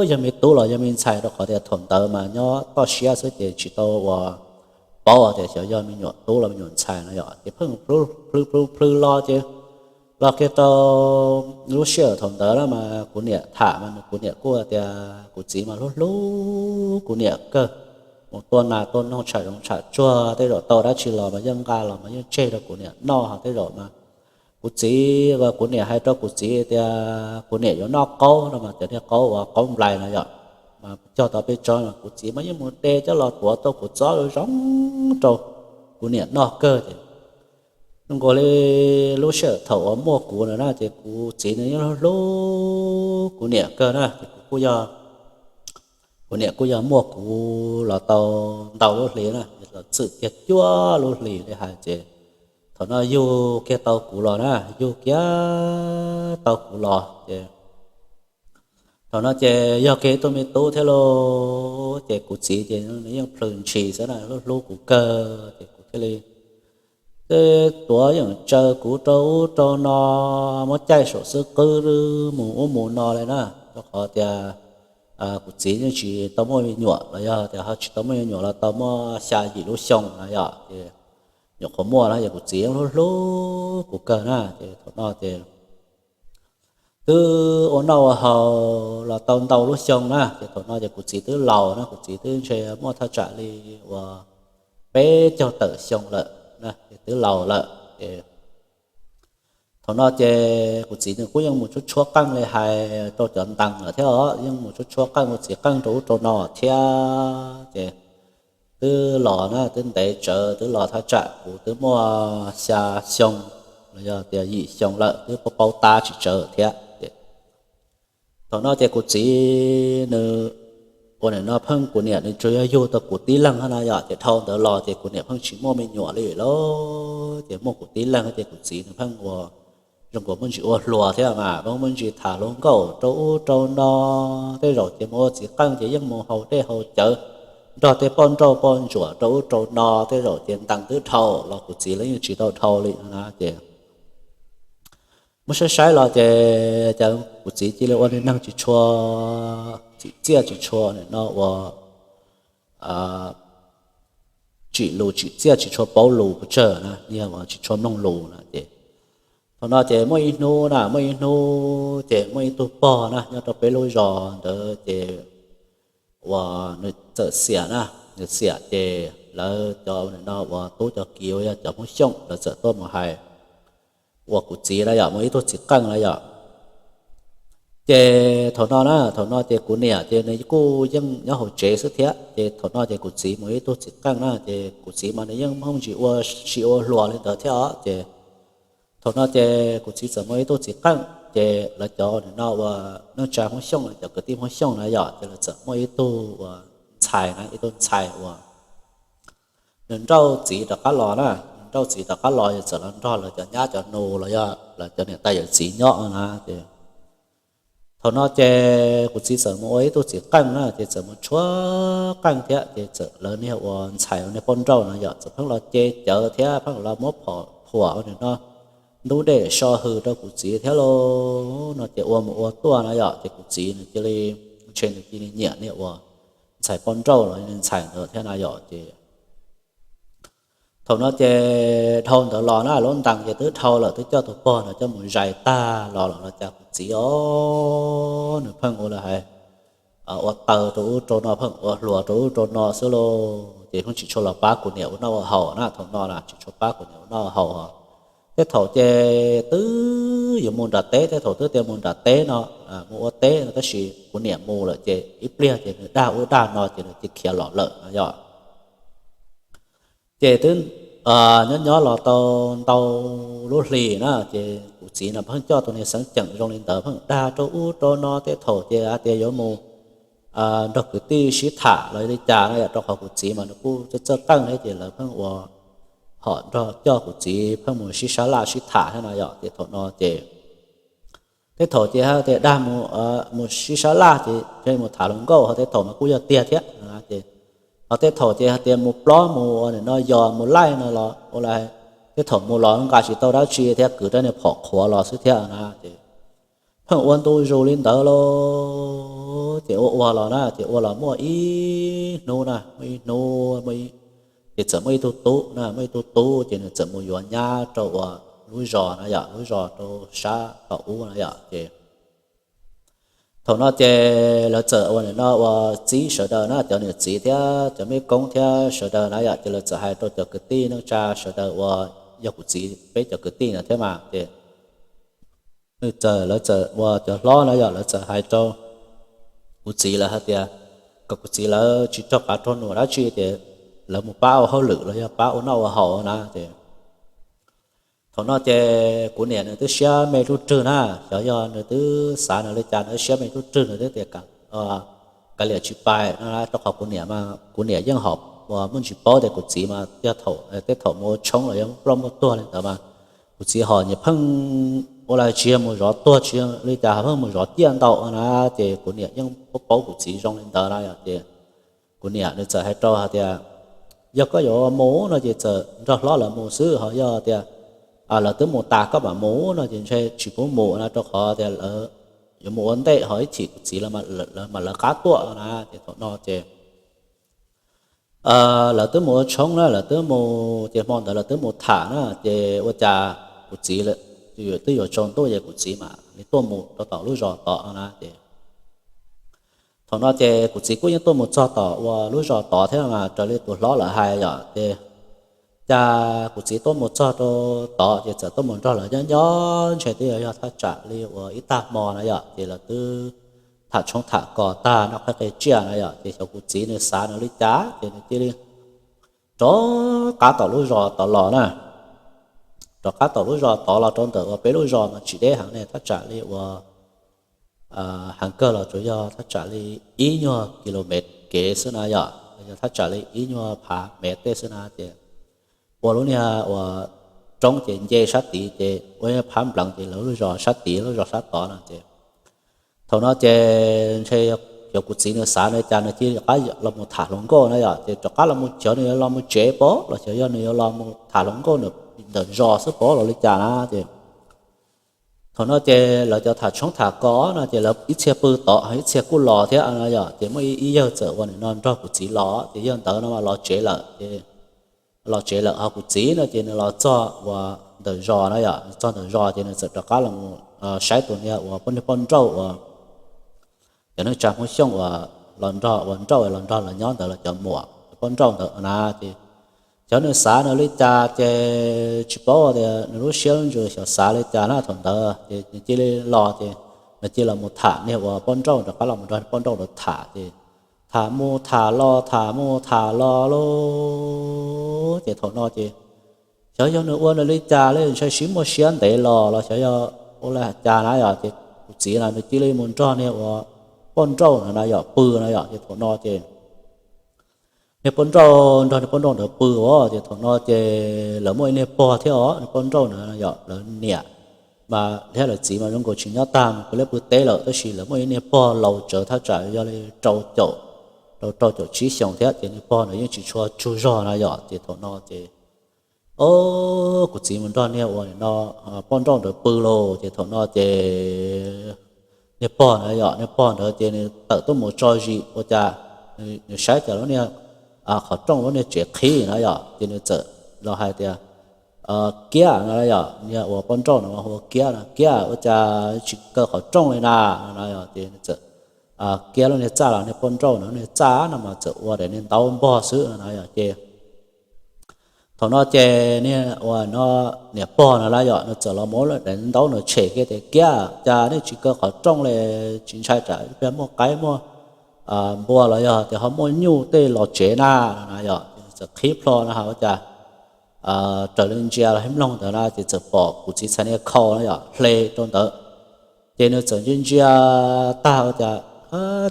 yog me tub los yog me ntxhais, rau qhov tias thaum ntawd mas nyob toj siab xwb ces tsis tau uas paub tias xyov yog me nyuam tub los me nyuam ntxhais no yom, ces pheej plhws plhws plhws los ces los kiag rau lub sij hawm thaum ntawd na mas kuv niam tham mas kuv niam kuj tias kuv txiv mas hlub hlub kuv niam kawg, mus tua nas tua noog tsham zoov tsham tsuag, tej zaum tau dab tsi los mas yeej nqa los mas yeej tseg rau kuv niam noj. Ho tej zaum mas kuv txiv, kuv niam hais rau kuv txiv tias kuv niam yuav noj qaub no mas cov niag qaub uas qaub nplais no yom, mas cog tau peb tsob mas kuv txiv mas yeej mus de coj los tuav tau kuv txob zoo rau kuv niam noj kawg ces zoo nkaus li lub sij hawm thaum uas muaj kuv na ces kuv txiv nws yeej hlub kuv niam kawg na ces kuv kuj yog kuv niam kuj yog muaj kuv los tau ntau lub hli na, los txwm kiag cuaj lub hlis li hais ces thaum no yug kiag tau kuv los na, yug kiag tau kuv los ces thaum no ces yog kiag ib tug me tub thiab lauj, ces kuv txiv ces nws yeej plhws ntshis xwb na, hlub hlub kuv kawg ces kuv thiaj li tuav yeem tsaws kuv rau ub rau no, muab caij saum xub qwb mus ub mus no li na, rau qhov tias kuv txiv yeej tsis tau muaj me nyuam los yog tias ho tsis tau muaj me nyuam los tau muaj xya yim lub xyoo no yom, ces nyuam qhuav muaj no ces kuv txiv yeej hlub hlub kuv kawg na, ces thaum no ces twb ua noj ua haus los tau ntau lub xyoo na, ces thaum no ces kuv txiv twb laus na, kuv txiv twb ntshe muaj thaj tsam li uas peb caug tawm xyoo lawm, twb laus lawm ces Thaum no ces kuv txiv nws kuj yeej mus tshuab tshuab qeej li hais rau cov ntees lawm thiab os, yeej mus tshuab tshuab qeej ua txiv qeej rau ub rau no thiab ces twb los na, twb ntev tsawv, twb los thaj tsam kuv twb muaj xya xyoo los yog tias yim xyoo lawm, twb paub tab tsis tsawv thiab. Thaum no ces kuv txiv nws ua nim no pheej kuv niam nws tsuas yog yug tau kuv tib leeg no yom, ces dhau ntawd los ces kuv niam pheej tsis muaj me nyuam li lawm, ces muaj kuv tib leeg ces kuv txiv nws pheej ua zoo nkaus muaj ntsis ua hluas thiab mas, muaj ntsis tham hluas nkauj rau ub rau no. Tej zaum ces mus ua txiv qeej ces yeej mus haus dej haus cawv, nrog tej poj nrauj poj ntsuam rau ub rau no, tej zaum ces ntees twb dhau los kuv txiv los yeej tsis tau dhau li na ces muab saib saib los ces cas kuv txiv cia li ua neeg tsis tshua tsim txiaj, tsis tshua nim no ua tsim lus tsim txiaj, tsis tshua paub lus pes tsawg na, yog tsis tshua mloog lus na ces thaum no ces muaj ib hnub na, muaj ib hnub ces muaj ib tug pog na nyob rau peb lub zos ntawd ces uas nws txawm xiam na, nws xiam ces lawv cov nim no uas tub cov kiv uas yog cov Hmoob Xyooj lawv txawm tuaj mus hais uas kuv txiv na yom, muaj ib tug txiv qeej na yom. Ces thaum no na, thaum no ces kuv niam ces nws kuj yeej nyob hauv tsev xwb thiab, ces thaum no ces kuv txiv mus ib tug txiv qeej na, ces kuv txiv mas nws yeej muaj ntsis ua si ua hluas li ntawd thiab os ces thaum no ces kuv txiv txawm muaj ib tug txiv qeej, ces lawv cov nim no uas neej tsa Hmoob Xyooj, cov kwv tij Hmoob Xyooj na yom, ces lawv txawm muaj ib tug uas ntxhais na, ib tug ntxhais uas nws nrauj txiv rov qab los na, nws nrauj txiv rov qab los ces txawm los nrog lawv cov nyab cov nus los yog lawv cov niam tais yawm txiv nyob na ces thaum no ces kuv txiv txawm mus ua ib tug txiv qeej na, ces txawm mus tshuab qeej thiab, ces txawm lawv niag uas ntxhais uas niag poj nrauj no yom, txawm pheej los ce cawv thiab pheej los muab phom phuam ua nim no ntub dej so hws rau kuv txiv thiab lauj no ces ua mus ua tuaj na yom, ces kuv txiv nws cia li, ntshe nws cia li nyiam niag uas ntxhais poj nrauj los ntxhais ntawd thiab na yom ces thaum no ces dhau ntawd los na, lub ntees ces twb dhau lawm, twb coj tus pog no coj mus zais tag los lawm los cas kuv txiv os nws pheej ua li hais ua taw rau ub rau no, pheej ua hluas rau ub rau no xwb lauj, ces pheej tsis tshua los pab kuv niam ua noj ua haus na, thaum no na tsis tshua pab kuv niam ua noj ua haus os. Tej thaum ces twb yuav mus nram teb, tej thaum twb tias mus nram teb no, mus ua teb no tab sis kuv niam mus lawm ces ib pliag ces nws dag ub dag no ces nws cia khiav los lawm no yom. Ces twb nyob nyob los tau ntau lub hlis na, ces kuv txiv no pheej coj tus niag xeeb ceem zoo li ntawd pheej dag rau ub rau no, tej thaum ces hais tias yuav mus nrog kwv tij sib tham los li cas no yom, rau qhov kuv txiv mas nws kuj txawj txawj qeej thiab ces lawv pheej ua hom nrog coj kuv txiv pheej mus sib sab laj sib tham thiab no yom, ces thaum no ces tej thaum ces hais tias dag mus sib sab laj ces mus tham hluas nkauj, ho tej thaum mas kuj yog tiag thiab ces, ho tej thaum ces hais tias mus plob mus ua nim no yos mus laij no los ua li, tej thaum mus los nqa tsis tau dab tsi thiab, kwv rab niag phom qhuav los xwb thiab na ces pheej ua ntu zus li ntawd lauj, ces ua ua los na ces ua los muaj ib hnub na, muaj ib hnub ces txawm muaj ib tug tub na, muaj ib tug tub ces nws txawm mus yuav nyab rau uas lub zos na yom, lub zos rau sab tom ub na yom ces thaum no ces lawv txawm ua nim no ua txib sawv daws na, cov niam txiv thiab cov mej koob thiab sawv daws na yom, ces lawv txawm hais rau cov kwv tij neej tsa sawv daws uas yog kuv txiv peb cov kwv tij no thiab mas ces nws txawm, lawv txawm ua cov hlob na yom, lawv txawm hais rau kuv txiv lawv hais tias kom kuv txiv lawv tsis rog qav rog nuam dab tsi ces lawv mus pab ua hauj lwm los yog pab ua noj ua haus na ces thaum no ces kuv niam nws twb siab me ruj rwg na, xyov yog nws twb xav nws li cas nws twb siab me ruj rwg, nws twb tias kav liam tsis pais no, rau qhov kuv niam mas kuv niam yeej hom uas muaj ntsis paub tias kuv txiv mas yog thaum, tej thaum mus ua tshoob los yog muaj ploj muaj tuag li ntawd mas kuv txiv hom nyias pheej ua li tsis yog mus zov tuag tsis yog li cas, pheej mus zov ciaj ntau na, ces kuv niam yeej paub paub kuv txiv zoo li ntawd na yom, ces kuv niam nws txawm hais rau hais tias yog koj yuav mus no ces txawm nrog hlob lawv mus xwb, ho yog tias lawv twb mus tas koj mam mus no ces ntshe tsis pub mus na, rau qhov tias lawv yuav mus ua ntej ho ib chim kuv txiv lawv mam lawv qab tuaj na, ces thaum no ces lawv twb mus ua tshoob na, lawv twb mus ces hmo ntawd lawv twb mus tham na, ces ua cas kuv txiv twb yuav tsaus ntuj ces kuv txiv mam li tuaj mus rau tom lub zos tod na ces thaum no ces kuv txiv kuj yeej tuaj mus txog tom uas lub zos tod thiab mas raws li tus hlob lawv hais yom, ces Cas kuv txiv tuaj mus txog rau tod ces txawm tuaj mus nrog lawv nyob nyob ntshe twb yog thaj tsam li uas ib tag hmo na yom, ces lawv twb tham tshoob tham kos tag noj qhab qhia tsiaj na yom, ces xyov kuv txiv nws xav nws li cas ces nws cia li rov qab tom lub zos tod los na. Rov qab tom lub zos tod los rau ntawm uas peb lub zos mas tsis deb heev ne, thaj tsam li uas heev kawg los tsuas yog thaj tsam li ib nyuag kilomev kev xwb na yom, yog thaj tsam li ib nyuag phav mev tej xwb na ces ua lub niag uas roob ces nce sab tid ces ua phav npleev ces lawv lub zos sab tid lub zos sab tod no ces thaum no ces ntshe yog kuv txiv nws xav nws cas nws cia li rov qab los mus tham hluas nkauj na yom, ces rov qab los mus xyov nws yuav los mus tsev pov los xyov yog nws yuav los mus tham hluas nkauj ntawm zos xwb pov los li cas na ces thaum no ces lawv cov tham tshoob tham kos no ces lawv ib txhia pw tod ib txhia kuj los thiab no yom, ces muaj ib yawg txawm ua nim no nrog kuv txiv los ces yawg ntawd no los tsev lawm ces los tsev lawm ho kuv txiv no ces nws los txog uas ntawm zos na yom, nws txog ntawm zos ces nws txawm rov qab los saib tus niag uas poj niag poj nrauj uas cov neej tsa Hmoob Xyooj uas los nrog uas nrauj los nrog lawv nyob ntawd los cov muam poj nrauj ntawd na ces xyov nws xav nws li cas ces tsis paub tias nws lub siab lub ntsws xyov xav li cas na thaum ntawd ces nws cia li los ces nws cia li los mus tham niag uas poj nrauj, rov qab los mus nrog poj nrauj ntawd tham ces tham mus tham los tham mus tham los lauj ces thaum no ces xyov yog nws ua nws li cas li ntshai sib muaj siab ntev los los xyov yog ua li cas na yom, ces kuv txiv no nws cia li mus nrog niag uas poj nrauj no na yom pw no yom, ces thaum no ces niag poj nrauj nrog niag poj nrauj ntawd pw os, ces thaum no ces lawv muaj ib niag pog thiab os, niag poj nrauj ntawd yom lawv niam mas thiab lawv txiv mas zoo nkaus tsis nyob tag mas pw liab pw teb lawm, tab sis lawv muaj ib niag pog laus tsawv thaj tsam yog li rau caum, rau rau caum tsib xyoos thiab ces niag pog ntawd yeej tsis tshua tsaug zog na yom, ces thaum no ces o kuv txiv mus nrog niag uas no poj nrauj ntawd pw lauj, ces thaum no ces niag pog ntawd yom, niag pog ntawd ces nws tawm tuaj mus tso zis ua cas nws saib cas lub niag qhov rooj lub niag tsev qhib na yom, ces nws txawm los hais tias Kiab no yom, niag uas poj nrauj no hu ua Kiab no, Kiab ua cas tsis kaw qhov rooj li na no na yom, ces nws txawm Kiab lub niag txaj los niag poj nrauj no niag txaj no mas txawm ua daim niag ntaub npog xwb no na yom, ces thaum no ces niag uas no niam pog no na yom, nws txawm los muab daim ntaub no tshem kiag tias Kiab cas nej tsis kaw qhov rooj li, tsis ntshai tsam ib pliag muaj qaib muaj npua los yog tias ho muaj nyuj tej los tsev na no na yom, ces nws txawm qhib plho no ha ua cas raws li ntsia los hib mloog ntawd na ces txawm pom kuv txiv txhais niag khau no yom hle rau ntawd. Ces nws txawm ntsia ntsia tag ua cas,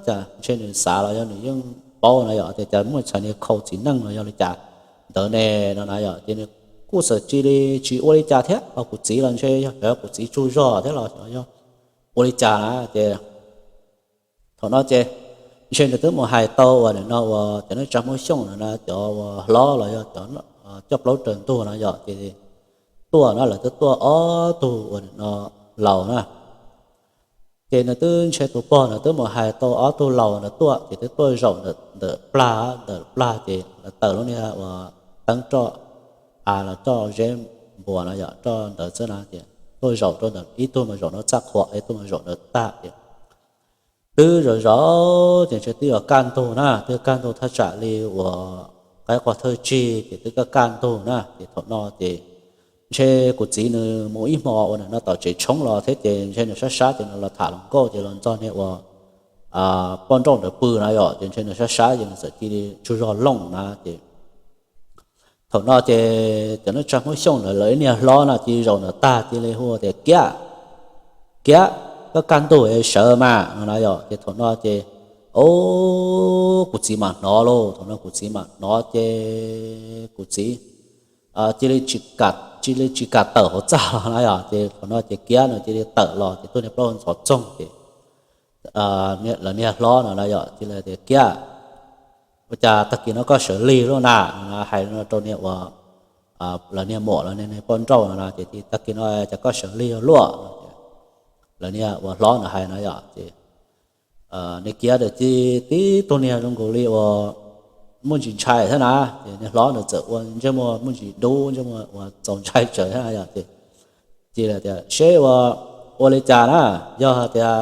cas ntshe nws xav los yog nws yeej paub no yom, tias cas muaj txhais niag khau txiv neej no yog li cas ntawd ne no na yom, ces nws kuj txawm cia li tsis ua li cas thiab, ho kuv txiv los ntshe yog kuv txiv tsaug zog thiab los yog ua li cas na ces thaum no ces ntshe nws twb mus hais tau uas nim no uas cov neej tsa Hmoob Xyooj no na, cov uas hlob los yog cov coj plaub raws ntug no yom, ces tuaj no lawv twb tuaj ob tug uas nim no laus na. Ces nws twb ntshe tus pog ntawd twb mus hais tau ob tug laus ntawd tuaj, ces twb tuaj zaum ntawm plag, ntawm plag ces lawv taws lub niag uas teeb roj av los roj zeb npua no yom, roj ntawd xwb na, ces tuaj zaum rau ntawm ib tug mas zaum no txaj qhua, ib tug mas zaum ntawd tag ces twb zaum zaum ces ntshe twb yuav kaj ntug na, twb kaj ntug thaj tsam li uas qaib qua thawj tsig ces twb kaj kaj ntug na, ces thaum no ces ntshe kuv txiv nws mus ib hmo uas nim no tom tsev tshoob los thiab ces ntshe nws sab sab ces nws los tham hluas nkauj ces los ntxog niag uas poj nrauj ntawd pw na yom, ces ntshe nws sab sab ces nws txawm cia li tsaug zog looj na ces thaum no ces cov neej tsa Hmoob Xyooj ntawd lawv ib niag hlob no cia li zaum ntawd tag cia li hu tias Kiab, Kiab, koj kaj ntug sawv mas no na yom, ces thaum no ces o kuv txiv mam hnov lauj, thaum no kuv txiv mam hnov ces kuv txiv cia li tsis kam, cia li tsis kam tawm hauv txaj los na yom, ces thaum no ces Kiab no cia li tawm los ces tuaj niag plaub ntxhov txoog ces lawv niag hlob no na yom cia li tias Kiab, ua cas tag kis no koj sawv lig luaj na no hais no rau niag uas lawv niag muam los niag poj nrauj no na ces tag kis no cas koj sawv lig luaj no ces lawv niag uas hlob no hais no yom ces niag Kiab ntawd ces tib tug niag zoo nkaus li uas muaj ntsis ntshai thiab na, ces niag hlob ntawd txawm ua ntsej muag muaj ntsis dub ntsej muag uas txaus ntshai tsawv thiab na yom ces cia li tias seb ua, ua li cas na, yog hais tias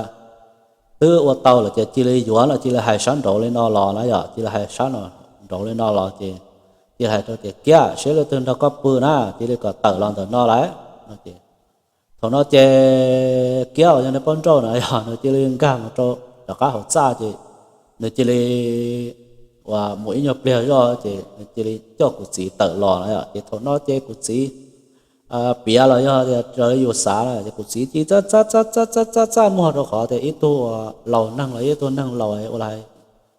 twb ua tau lawm ces cia li yuav no cia li hais sab nraud li no los na yom, cia li hais sab no nraud li no los ces cia li hais rau tias, Kiab, seb leej twg nrog koj pw na, cia li kom tawm los ntawm no lawm. Thaum no ces Kiab uas yog niag poj nrauj na yog nws cia li nkag mus rau tom qab hauv txaj ces nws cia li uas mus ib nyuag pliag zoj ces nws cia li coj kuv txiv tawm los na yom. Ces thaum no ces kuv txiv piav los yog tias raws li yus xav na ces kuv txiv cia li txaj txaj txaj txaj txaj txaj muag rau qhov tias ib tug uas laus neeg los ib tug neeg laus ua li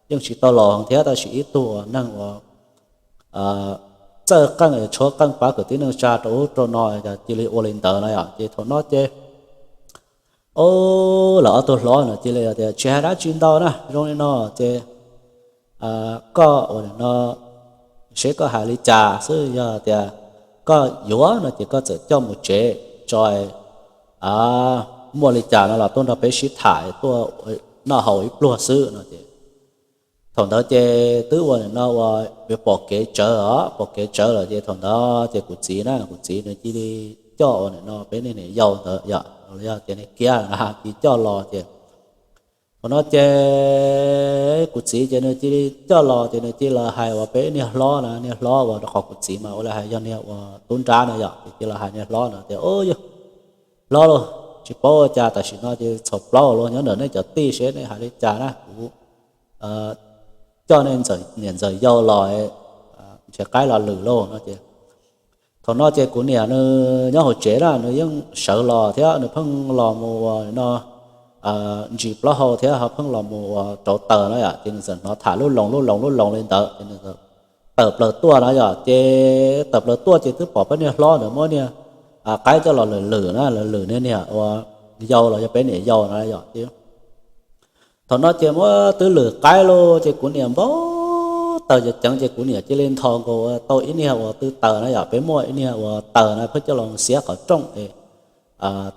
yeej tsis tau laus heev thiab tab sis ib tug uas neeg uas txawj qeej tshuab qeej pab kwv tij neej tsa rau ub rau no, cia li ua li ntawd na yom. Ces thaum no ces, o, lawv ob tug hlob no cia li tias, Tsis hais dab tsi ntau na, zoo li no ces koj ua li no, seb koj hais li cas xwb, yog tias koj yuav no ces koj txawm coj mus tsev tso, muaj li cas no los tuaj nrog peb sib tham, tuaj noj haus ib pluag xwb no ces thaum ntawd ces twb ua li no ua, pom kev tsawv os, pom kev tsawv lawm ces thaum ntawd ces kuv txiv na, kuv txiv nws cia li coj ua li no peb niag niam yau ntawd yom, yog tias niag Kiab na cia li coj los ces thaum no ces kuv txiv ces nws cia li coj los ces nws cia li los hais uas peb niag hlob na, niag hlob uas rau qhov kuv txiv mas ua li hais yog niag uas tub nrab na yom, ces cia li los hais niag hlob na tias, Ub, yog hlob lauj, tsis paub ua cas tam sim no ces txhaum plaub los nyob ntawm nej cov tij seb nej hais li cas na, kuv coj nej niam ntxawm yau los nrhiav qaib los lwm lauj no ces thaum no ces kuv niam nws nyob hauv tsev na, nws yeej sawv los thiab nws pheej los mus ua li no ntsis plaub hau thiab ho pheej los mus ua rauv taws na yom, ces nws txawm hnov tham lub loos lub loos lub loos li ntawd ces nws txawm tawm plaws tuaj na yom. Ces tawm plaws tuaj ces twb pom peb niag hlob ntawd muab niag qaib coj los lwm lwm na, lwm lwm niag niam uas yau los yog peb niam yau na yom. Thaum no ces muab twb lwm qaib lauj ces kuv niam npau taws ceev ceev ces kuv niam cia li nthos nkaus ua tau ib niag uas tw taws na yom. Peb muaj ib niag uas taws na pheej coj los xiab qhov rooj es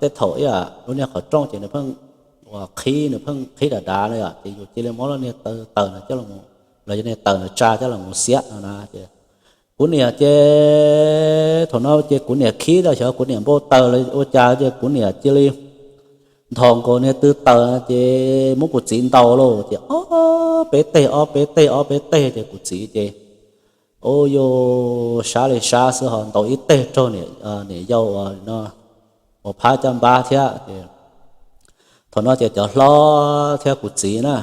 tej thaum ib yam lub niag qhov rooj ces nws pheej uas qhib, nws pheej qhib dav dav na yom, ces yus cia li muab lub niag taws no coj los, los yog niag taws no tsa coj los mus xiab no na ces kuv niam ces thaum no ces kuv niam khib tau xyov kuv niam npau taws los ua cas ces kuv niam cia li nthos nkaus niag tw taws ces muab kuv txiv ntaus lauj ces ob peb teg ob peb teg ob peb teg ces kuv txiv ces ub, yus sab li sab xwb ho ntaus ib teg raug niam yau uas no uas phab caj npab thiab ces thaum no ces cov hlob thiab kuv txiv na,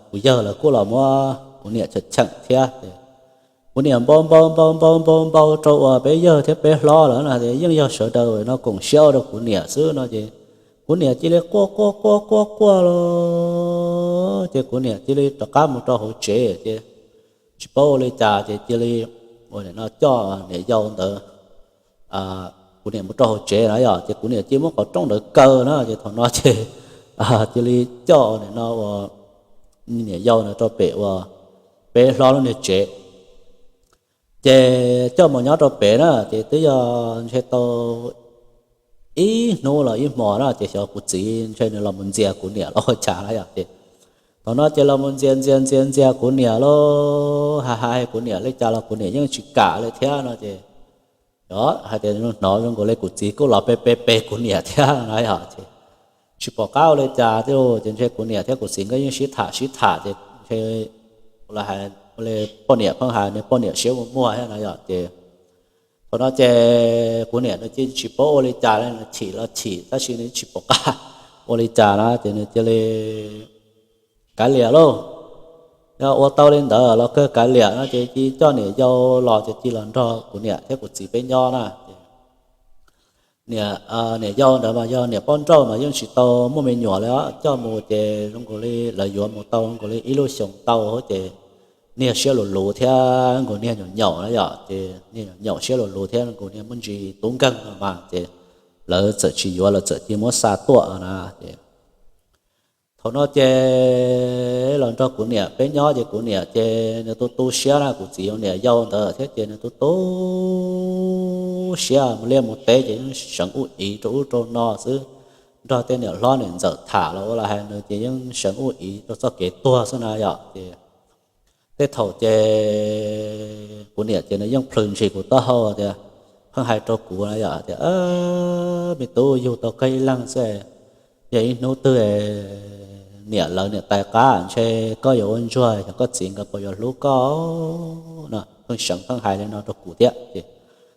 kuv yawg lawv kuj los muab kuv niam cheem cheem thiab ces kuv niam npau npau npau npau npau npau rau uas peb yawg thiab peb hlob lawm na ces yeej yog sawv daws no koom siab ua rau kuv niam xwb no ces kuv niam cia li quaj quaj quaj quaj quaj los ces kuv niam cia li rov qab mus rau hauv tsev ces tsis paub ua li cas ces cia li ua li no coj niam yau ntawd, kuv niam mus rau hauv tsev na yom, ces kuv niam cia li muab qhov rooj ntawd kaw na ces thaum no ces cia li coj ua li no ua niam yau ntawd rau pem uas peb hlob lub niag tsev. Ces coj mus nyob rau pem na ces twb yog ntshe tau ib hnub los ib hmos na ces xyov kuv txiv ntshe nws los mus ntxias kuv niam los ua cas na yom ces thaum no ces los mus ntxias ntxias ntxias ntxias kuv niam lauj, hais hais kuv niam li cas los kuv niam yeej tsis kam li thiab no ces hais tias hnov zoo nkaus li kuv txiv kuj los pe pe pe kuv niam thiab na yom ces tsis pom qab ua li cas thiab ces ntshe kuv niam thiab kuv txiv nkawd yeej sib tham sib tham ces ntshe ua li poj niam pheej hais nws poj niam siab muag muag thiab na yom ces thaum no ces kuv niam nws cia tsis paub ua li cas li, nws chim los chim tab sis nws tsis pom qab ua li cas na ces nws cia li kav liam lauj. Yog ua tau li ntawd los kawg kav liam no ces cia coj niam yau los ces cia los nrog kuv niam thiab kuv txiv peb nyob na ces niam yau ntawd mas yog niam poj nrauj mas yeej tsis tau muaj me nyuam li os, coj mus ces zoo nkaus li lawv yuav mus tau zoo nkaus li ib lub xyoos tau ces niag siab luv luv thiab nkaus niag nyaum nyaum na yom ces niag nyaum nyaum siab luv luv thiab nkaus niag muaj ntsis tub nkeeg no mas ces lawv txawm tsis yuav, lawv txawm cia muab xa tuaj na ces thaum no ces los nrog kuv niam peb nyob ces kuv niam ces nws tu tu siab na, kuv txiv yog niam yau ntawd thiab ces nws tu tu siab mus liaj mus teb ces yeej seev ub iv rau ub rau no xwb. Nrog tej niam hlob niam ntxawm tham los ua los hais nws ces yeej seev ub iv rau txoj kev tuag xwb na yom ces tej thaum ces kuv niam ces nws yeej plhws ntshis kuv taub hau tias, pheej hais rau kuv na yom tias, me tub, yug tau koj ib leeg xwb, yog ib hnub twg niam lawv niam tais qab ntshe koj yuav ua ntsuag, yog koj txiv nkawd puas yuav hlub koj no. pheej seev pheej hais li no rau kuv thiab ces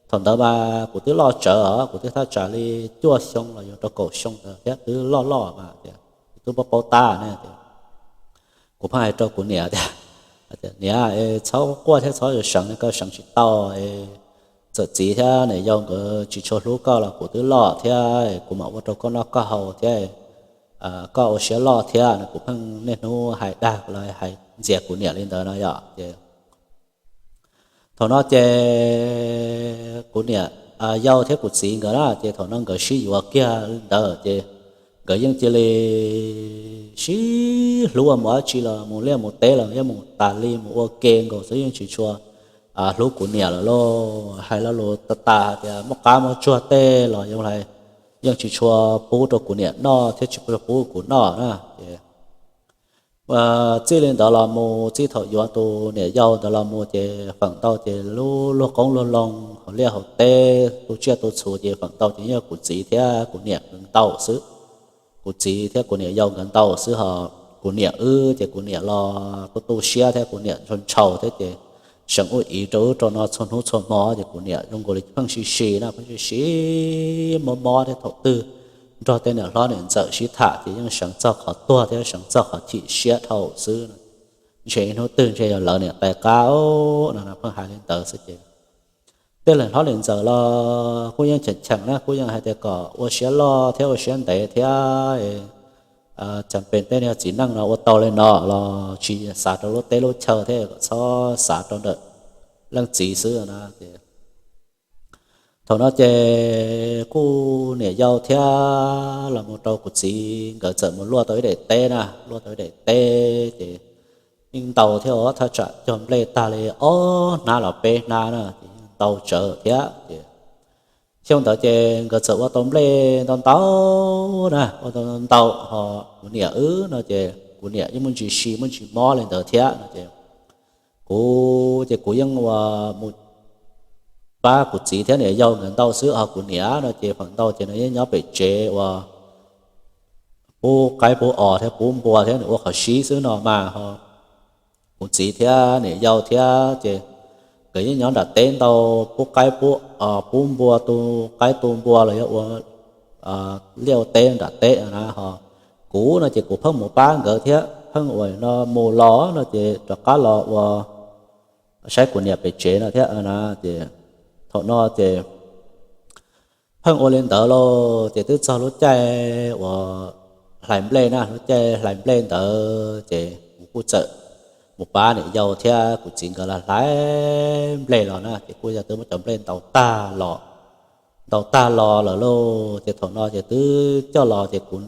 thaum ntawd mas kuv twb loj tsawv os, kuv twb thaj tsam li cuaj xyoo los yog rau kaum xyoo ntawd thiab, twb loj loj mas tias kuv twb paub paub tab ne. Kuv pheej hais rau kuv niam tias, niam, txhob quaj thiab txhob yuav seev, koj seev tsis tau. Txawm txiv thiab niam yau nkawd tsis tshua hlub koj los kuv twb loj thiab, kuv mam ua rau koj noj koj haus thiab, koj ua siab loj thiab no. Kuv pheej niaj hnub hais dag los hais ntxias kuv niam li ntawd no yom ces thaum no ces kuv niam yau thiab kuv txiv nkawd na ces thaum no nkawd sib yuav kiag li ntawd ces nkawd yeej cia li sib hlub mus dab tsi los mus liaj mus teb los yeej mus tas li mus ua ke nkaus xwb, yeej tsis tshua hlub kuv niam lawm lauj. Hais lo lus tas tas hais tias muaj qab muaj tsuag tej los yeej tsis tshua pub rau kuv niam noj thiab tsis tshua pub kuv noj na ces txij li ntawd los mus, txij thaum yuav tus niam yau ntawd los mus ces feem ntau ces lub luag qoob luag loo hauv liaj hauv teb tu tsiaj tu txhu ces feem ntau ces yog kuv txiv thiab kuv niam nkawd ntau xwb. Kuv txiv thiab kuv niam yau nkawd ntau xwb ho kuv niam wb ces kuv niam los tu tu siab thiab kuv niam ntshaus ntshaus thiab ces seem ua ib rau ub rau no txhua hnub txhua hmo ces kuv niam zoo nkaus li pheej sib sib na, pheej sib sib mob mob thiab thaum twg nrog tej niam hlob niam ntxawm sib tham ces yeej seev txog qhov tuag thiab seev txog qhov chim siab dhau xwb. Ntshe ib hnub twg ntshe yog lawv niam tais qab no, pheej hais li ntawd xwb ces tej niam hlob niam ntxawm los kuj yeej cheem cheem na, kuj yeej hais tias kom ua siab loj thiab ua siab ntev thiab, cas pem tej niag txiv neej no ua tau li no los tsis xav rau lub teb lub chaw thiab kom txhob xav rau ntawm leej txiv xwb na. Thaum no ces kuv niam yau thiab los mus rau kuv txiv nkawd txawm mus luaj tau ib daim teb na, luaj tau ib daim teb ces yeej ntau thiab os, thaj tsam cog nplej tag li ob hnab los peb hnab na ces yeej ntau tsawv thiab ces xyoo ntawd ces nkawd txawm ua tau nplej ntau ntau na, ua tau ntau ho kuv niam wb no ces kuv niam yeej muaj ntsis si muaj ntsis mob li ntawd thiab no ces kuv ces kuv yeej ua mus pab kuv txiv thiab niam yau nkawd ntau xwb, ho kuv niam no ces feem ntau ces nws yeej nyob pem tsev ua pub qaib pub os thiab pub npua thiab nws ua qhov sib xwb no mas ho kuv txiv thiab niam yau thiab ces nkawd yeej nyob nram teb ntau, pub qaib pub os pub npua, tu qaib tu npua los yog ua liaj ua teb nram teb na ho kuv no ces kuv pheej mus pab nkawd thiab pheej ua no mus los no ces rov qab los ua saib kuv niam pem tsev no thiab na ces thaum no ces pheej ua li ntawd lauj ces twb txog lub caij uas hlais nplej na, lub caij hlais nplej ntawd ces kuv kuj txawm mus pab niam yau thiab kuv txiv nkawd los hlais nplej los na ces kuj yog twb muab cov nplej ntaus tag los, ntaus tag los lawm lauj ces thaum no ces twb coj los ces kuv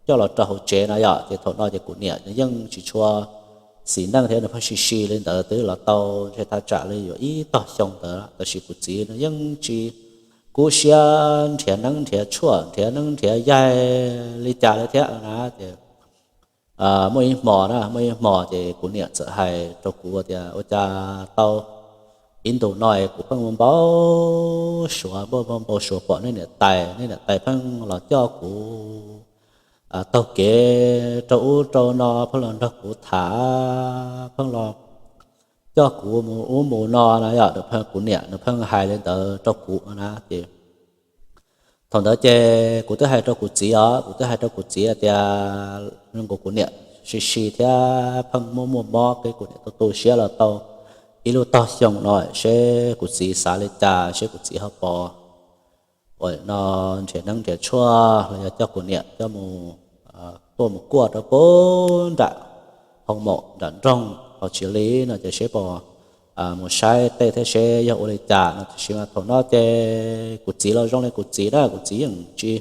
coj los rau hauv tsev no yom ces thaum no ces kuv niam nws yeej tsis tshua xis neej thiab nws pheej si si li ntawd twb los tau ntshe thaj tsam li yuav ib tog xyoo ntawd tab sis kuv txiv nws yeej tsis kub siab nrhiav neeb nrhiav tshuaj nrhiav neeb nrhiav yaig li cas li thiab na ces muaj ib hmo na, muaj ib hmo ces kuv niam txawm hais rau kuv tias ua cas tau ib ntus no kuv pheej npau suav npau npau suav pom nej niam tais, nej niam tais pheej los coj kuv taug kev rau ub rau no, pheej los nrog kuv tham, pheej los coj kuv mus ub mus no na yom, kuv niam nws pheej hais li ntawd rau kuv na ces thaum ntawd ces kuv twb hais rau kuv txiv os, kuv twb hais rau kuv txiv tias zoo nkaus kuv niam si si thiab pheej muaj muaj mob kev, kuv niam tu tu siab los tau ib lub tog xyoo no seb kuv txiv xav li cas, seb kuv txiv ho pom ua no nrhiav neeb nrhiav tshuaj los yog coj kuv niam coj mus tuaj mus kuaj rau puag nram hoo maum nram nroog hauv tsis li no ces seb pom mus saib tej thiab seb yog ua li cas no. Tiam sis mas thaum no ces kuv txiv los zoo li kuv txiv na, kuv txiv yeej tsis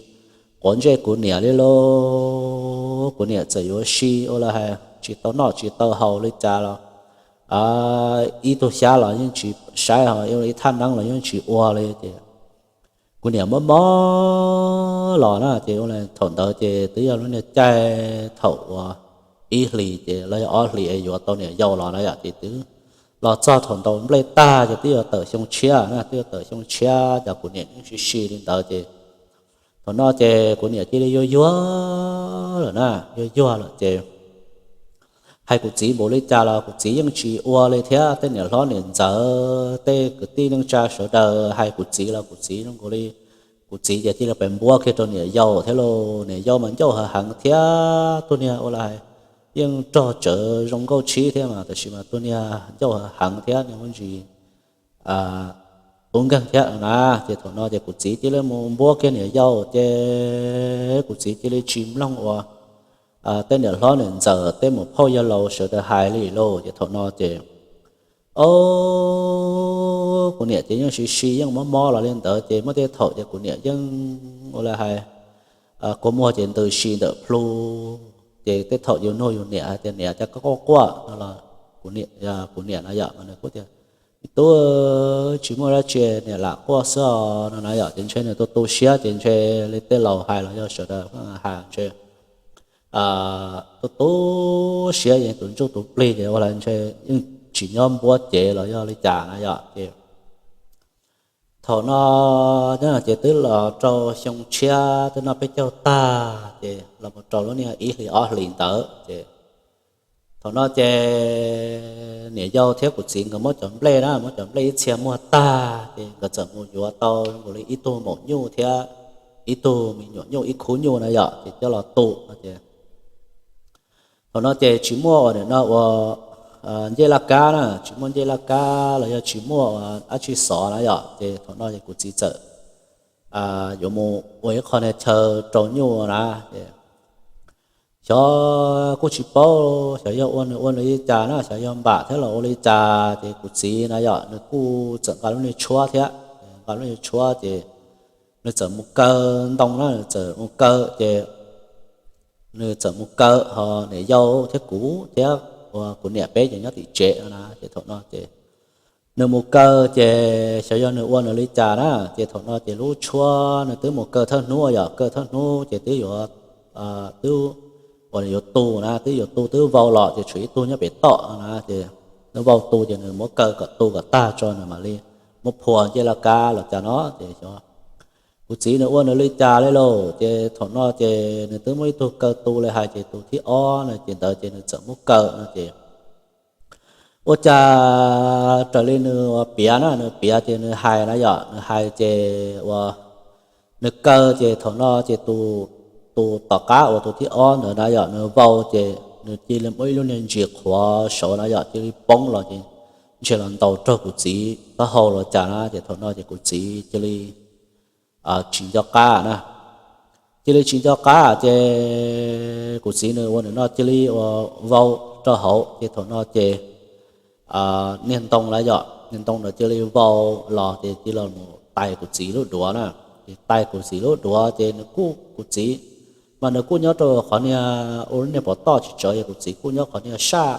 quav ntsej kuv niam li lauj. Kuv niam txawm yuav si ua li hais tsis tau noj tsis tau haus li cas los ib tug xyab los yeej tsis saib, ho ib thaj neeb los yeej tsis ua li ces kuv niam mob mob los na ces ua li thaum ntawd ces twb yog lub niag caij thaum uas ib hlis ces los yog ob hlis es yuav tau niam yau los na yom, ces twb los txog thaum ntaus nplej tag ces twb yuav tawm xyoo tshiab na, twb yuav tawm xyoo tshiab ces kuv niam yeej si si li ntawd ces thaum no ces kuv niam cia li yuag yuag lawm na, yuag yuag lawm ces hais kuv txiv npaum li cas los kuv txiv yeej tsis ua li thiab. Tej niam hlob niam ntxawm, tej kwv tij neej tsa sawv daws hais kuv txiv los kuv txiv zoo nkaus li, kuv txiv ces cia li pes npuab kiag rau niam yau thiab lauj. Niam yau mas ncauj hav heev thiab, tus niag ua li hais yeej rog tsawv zoo nkauj tshib thiab mas tab sis mas tus niag ncauj hav heev thiab, niag muaj ntsis tub nkeeg thiab no na. Ces thaum no ces kuv txiv cia li mus npuab kiag niam yau, ces kuv txiv cia li tsis mloog uas tej niam hlob niam ntxawm, tej muam phauj yawg laus sawv daws hais li lauj. Ces thaum no ces, o, kuv niam ces yeej si si yeej mob mob los li ntawd, ces muaj tej thaum ces kuv niam yeej ua li hais kua muag ces ntws si ntawm plhu. Ces tej thaum yus nug yus niam hais tias niam, cas koj quaj quaj no los, kuv niam no yom, mas nws kuj tias, tub, tsis muaj dab tsi, niam lam quaj xwb os no na yom. Ces ntshe nws tu tu siab, ces ntshe li tej laus hais los yog sawv daws hais ntshe tu tu siab, ces tus ntsuj tus plig ces ua li ntshe yeej tsis nyob npuab cev los yog li cas na yom. Ces thaum no ces twb los rau xyoo tshiab, twb noj peb caug tag, ces los mus rau lub niag ib hlis ob hlis ntawd ces thaum no ces niam yau thiab kuv txiv nkawd muab cov nplej na, muab cov nplej ib txhia muag tag, ces nkawd txawm mus yuav tau nkaus li ib tug maum nyuj thiab ib tug me nyuam nyuj ib khub nyuj na yom, ces coj los tu no ces thaum no ces tsis muaj uas nim no uas ncej laj kab na, tsis muaj ncej laj kab los yog tsis muaj uas dab tsi xov na yom. Ces thaum no ces kuv txiv txawm yuav mus ua ib qho niag chaw rau nyuj na. Ces xyov kuj tsis paub, xyov yog ua nws ua nws li cas na, xyov yog npam thiab los ua li cas, ces kuv txiv na yom, nws kuj txawm nqa lub niag tshuab thiab, nqa lub niag tshuab ces nws txawm mus kaw ntoo na, nws txawm mus kaw ces nws txawm mus kaw, ho niam yau thiab kuv thiab uas kuv niam peb ces nyob tim tsev no na. Ces thaum no ces nws mus kaw ces xyov yog nws ua nws li cas na, ces thaum no ces lub tshuab nws twb mus kaw thawj hnub yom, kaw thawj hnub ces twb yuav, twb uas nws yuav tu na, twb yuav tu twb vau los ces tshuav ib tug nyob pem toj na, ces nws vau tu ces nws muab kaw kom tu kom tag tso nws mam li muab phua ncej laj kab los cas no. Ces xyov kuv txiv nws ua nws li cas li lauj, ces thaum no ces nws twb muab ib tug kaw tu li hais, ces tus thib ob no ces ntawd ces nws txawm muab kaw no ces ua cas raws li nws uas piav na, nws piav ces nws hais na yom, nws hais ces uas nws kaw ces thaum no ces tus tom qab uas tus thib ob ntawd na yom, nws vau ces nws cia li muab ib lub niag ntsis qhuav saud na yom, cia li poob los ces ntshe los ntaus raug kuv txiv taub hau los cas na, ces thaum no ces kuv txiv cia li tsis nco qab na. Cia li tsis nco qab ces kuv txiv nws ua nws no cia li uas vau rau hauv, ces thaum no ces niag ntoo na yom, niag ntoo ntawd cia li vau los ces cia li mus tais kuv txiv lub duav na. Ces tais kuv txiv lub duav ces nws kuj, kuv txiv mas nws kuj nyob rau qhov niag ua lub niag pov toj tsis tsawv, ces kuv txiv kuj nyob qhov niag saj,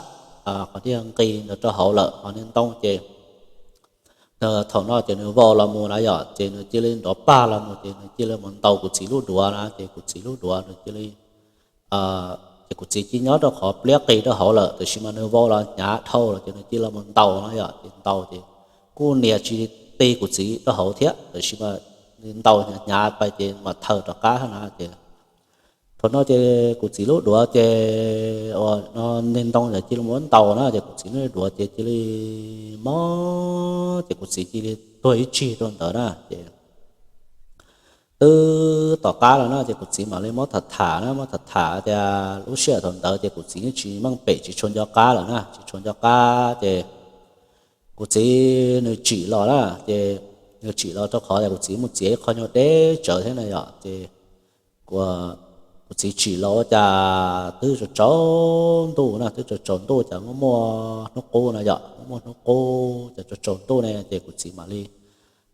qhov niag nqis ntawd rau hauv lawm, qhov niag ntoo ces thaum no ces nws vau los mus na yom, ces nws cia li nrov pag los mus ces nws cia li mus ntaus kuv txiv lub duav na, ces kuv txiv lub duav nws cia li, ces kuv txiv cia nyob rau qhov pliab qis rau hauv lawm, tab sis mas nws vau los hnyav dhau lawm ces nws cia li mus ntaus na yom, ces ntaus ces kuj nias tsis ti kuv txiv rau hauv thiab, tab sis mas ntaus hnyav hnyav pais ces mam thaws rov qab na. Ces thaum no ces kuv txiv lub duav ces uas niag ntoo ntawd cia li mus ntaus na, ces kuv txiv lub duav ces cia li mob, ces kuv txiv cia li tuag ib tsig rau ntawd na. Ces twb tom qab los na, ces kuv txiv mam li muab tham tham na, muab tham tham tias lub sij hawm thaum ntawd ces kuv txiv yeej tsis meej pem, tsis tshua nco qab lawm na, tsis tshua nco qab ces kuv txiv nws tsim los na, ces nws tsim los rau qhov tias kuv txiv mus txiav ib qho nyuag deb tsawv thiab na yom, ces kuv txiv tsim los ua cas twb tsaus tsaus ntuj na, twb tsaus tsaus ntuj ces muaj muaj hnub qub na yom, muaj muaj hnub qub ces tsaus tsaus ntuj ne, ces kuv txiv mam li,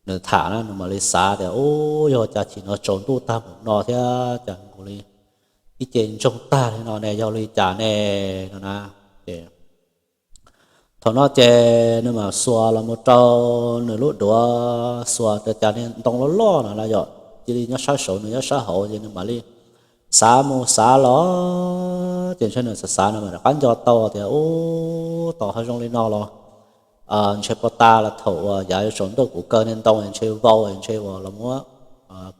nws tham na, nws mam li xav tias, ub, yog cas chim no tsaus ntuj tag mus no thiab cas nkaus li ib ce ntsoog tag li no ne, yog li cas ne no na. Ces thaum no ces nws mam xuas los mus rau nws lub duav, xuas rau cas niag ntoo loj loj no na yom, cia li nyob sab saud nws nyob sab hauv, ces nws mam li xav mus xav los, ces ntshe nws xav xav nws mam rov qab nco tau tias, ub, tos ho zoo li no los ntshe puag ta los thaum uas yav yuav tsaus ntuj kuv kaw niag ntoo ntshe vau ntshe uas los muab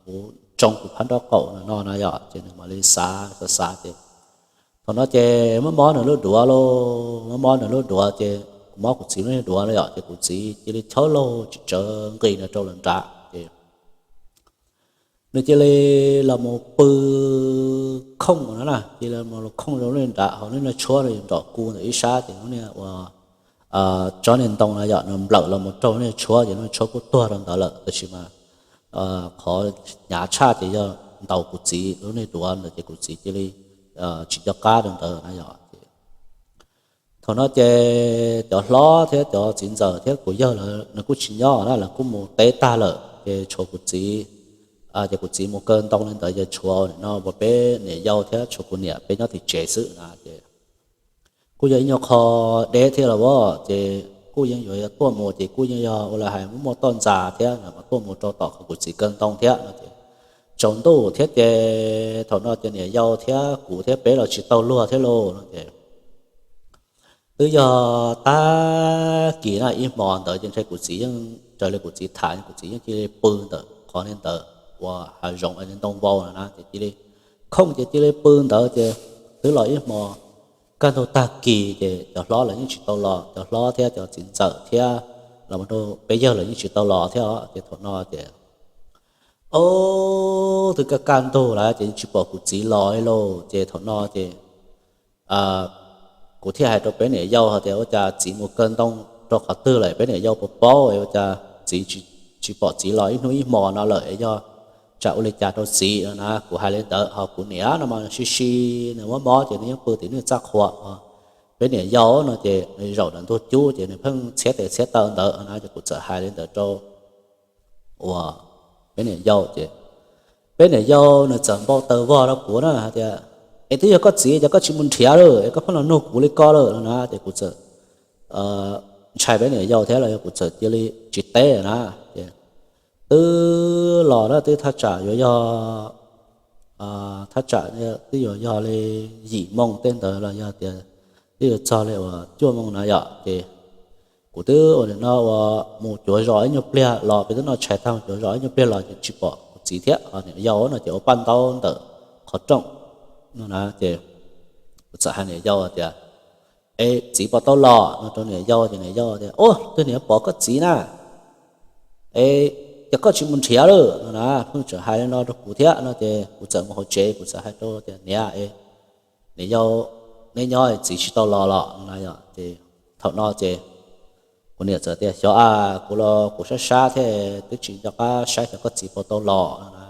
kuv tsoo kuv phab nraub qaum no no na yom, ces nws mam li xav xav xav ces Thaum no ces mob mob nws lub duav lauj, mob mob nws lub duav ces kuv mob kuv txiv lub niag duav no yom, ces kuv txiv cia li chob laug tsis tsawv nqis nws rau lawv nram ces nws cia li los mus pw khooj no na, cia li los khooj rau lub niag nram, ho lub niag tshuab nws nrom ku ntawm ib sab, ces lub niag ua tsob niag ntoo na yom, nws nplawm los mus rau lub niag tshuab, ces lub niag tshuab kuj tuag rau ntawd lawm, tab sis mas qhov hnyav tshaj ces yog ntaus kuv txiv lub niag duav ntawd, ces kuv txiv cia li tsis nco qab rau ntawd na yom. Thaum no ces cov hlob thiab cov txiv ntxawm thiab kuv yawg lawv nws kuj tsis nyob na, lawv kuj mus teb tag lawm, ces tshuav kuv txiv, ces kuv txiv mus kaw ntoo li ntawd ces tshuav no ua peb niam yau thiab tshuav kuv niam peb nyob tim tsev xwb na ces kuj yog ib nyuag qho deb thiab los as, ces kuj yeej yuav tuaj mus ces kuj yeej yog ua li hais muaj muaj toj ntxas thiab mas tuaj mus rau tom qhov kuv txiv kaw ntoo thiab no ces tsaus ntuj thiab ces thaum no ces niam yau thiab kuv thiab peb los tsis tau luag thiab lauj no ces twb yog tag kis na, ib hmo ntawd ces ntshe kuv txiv yeej raws li kuv txiv tham, kuv txiv yeej cia li pw ntawm qhov li ntawd uas hav zoov ntoo vau no na, ces cia li khooj ces cia li pw ntawd ces twb los ib hmo kaj ntug tag kis ces cov hlob lawv yeej tsis tau los, cov hlob thiab cov txiv ntxawm thiab los rau peb yawg lawv yeej tsis tau los thiab os. Ces thaum no ces ob twb kaj kaj ntug lawm ces yeej tsis pom kuv txiv los li lauj. Ces thaum no ces kuv thiaj hais rau peb niam yau hais tias ua cas txiv mus kaw ntoo rau qhov twg lawm, peb niam yau puas paub es ua cas txiv tsis pom txiv los ib hnub ib hmo no lawm es yog tsam ua li cas rau txiv no na. Kuv hais li ntawd ho kuv niam no mas sib sib nws mob mob ces nws yeej pw tim nws txaj qhua. Peb niam yau no ces nws zaum ntawm ntug cub ces nws pheej txhiab tes txhiab taw ntawd na, ces kuv txawm hais li ntawd rau uas peb niam yau ces peb niam yau nws txawm npau taws vog rau kuv na hais tias es twb yog koj txiv ces koj tsis mus nrhiav lawm es koj pheej los nug kuv li ko lawm no na. Ces kuv txawm ntshai peb niam yau thiab los yog kuv txawm cia li tsis teb na. Ces twb los na twb thaj tsam yuav yog thaj tsam twb yuav yog li yim moo tej ntawd los yog tias twb yuav txog li uas cuaj moo na yom. Ces kuv twb ua nim no uas mus cuav zos ib nyuag pliag los, peb twb noj tshais tag mus cuav zos ib nyuag pliag los ces tsis pom kuv txiv thiab. Ho niam yau no ces ua paj ntaub ntawm qhov rooj no na. Ces kuv txawm hais niam yau tias es txiv puas tau los no rau niam yau, ces niam yau tias ua twg niam pom koj txiv na, es ces koj tsis mus nrhiav lawm no na. Pheej tseem hais li no rau kuv thiab no ces kuv txawm mus hauv tsev kuv txawm hais rau tias niam, niam yau, neb nyob txiv tsis tau los los no na yom. Ces thaum no ces kuv niam txawm tias xyov a, kuv los kuv sab sab thiab twb tsis nco qab saib xyov koj txiv puas tau los no na.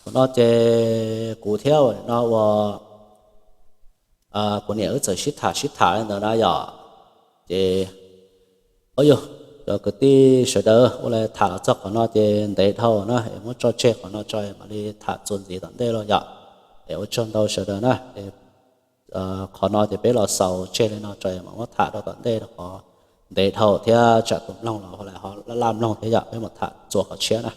Thaum no ces kuv thiab ua no ua kuv niam wb txawm sib tham sib tham li ntawd na yom. Ces o yog cov kwv tij sawv daws ua li tham los txog qhov no ces ntev dhau na es muab tso tseg qhov no tso mam li tham txuas ntxiv tom ntej los yom. Es ua tsaug ntau sawv daws na. Qhov no ces peb los xaus tseg li no tso mam muab tham rau tom ntej rau qhov ntev dhau thiab tsam tus mloog los ho laj laj mloog thiab yom, peb mam tham txuas qhov tshiab na.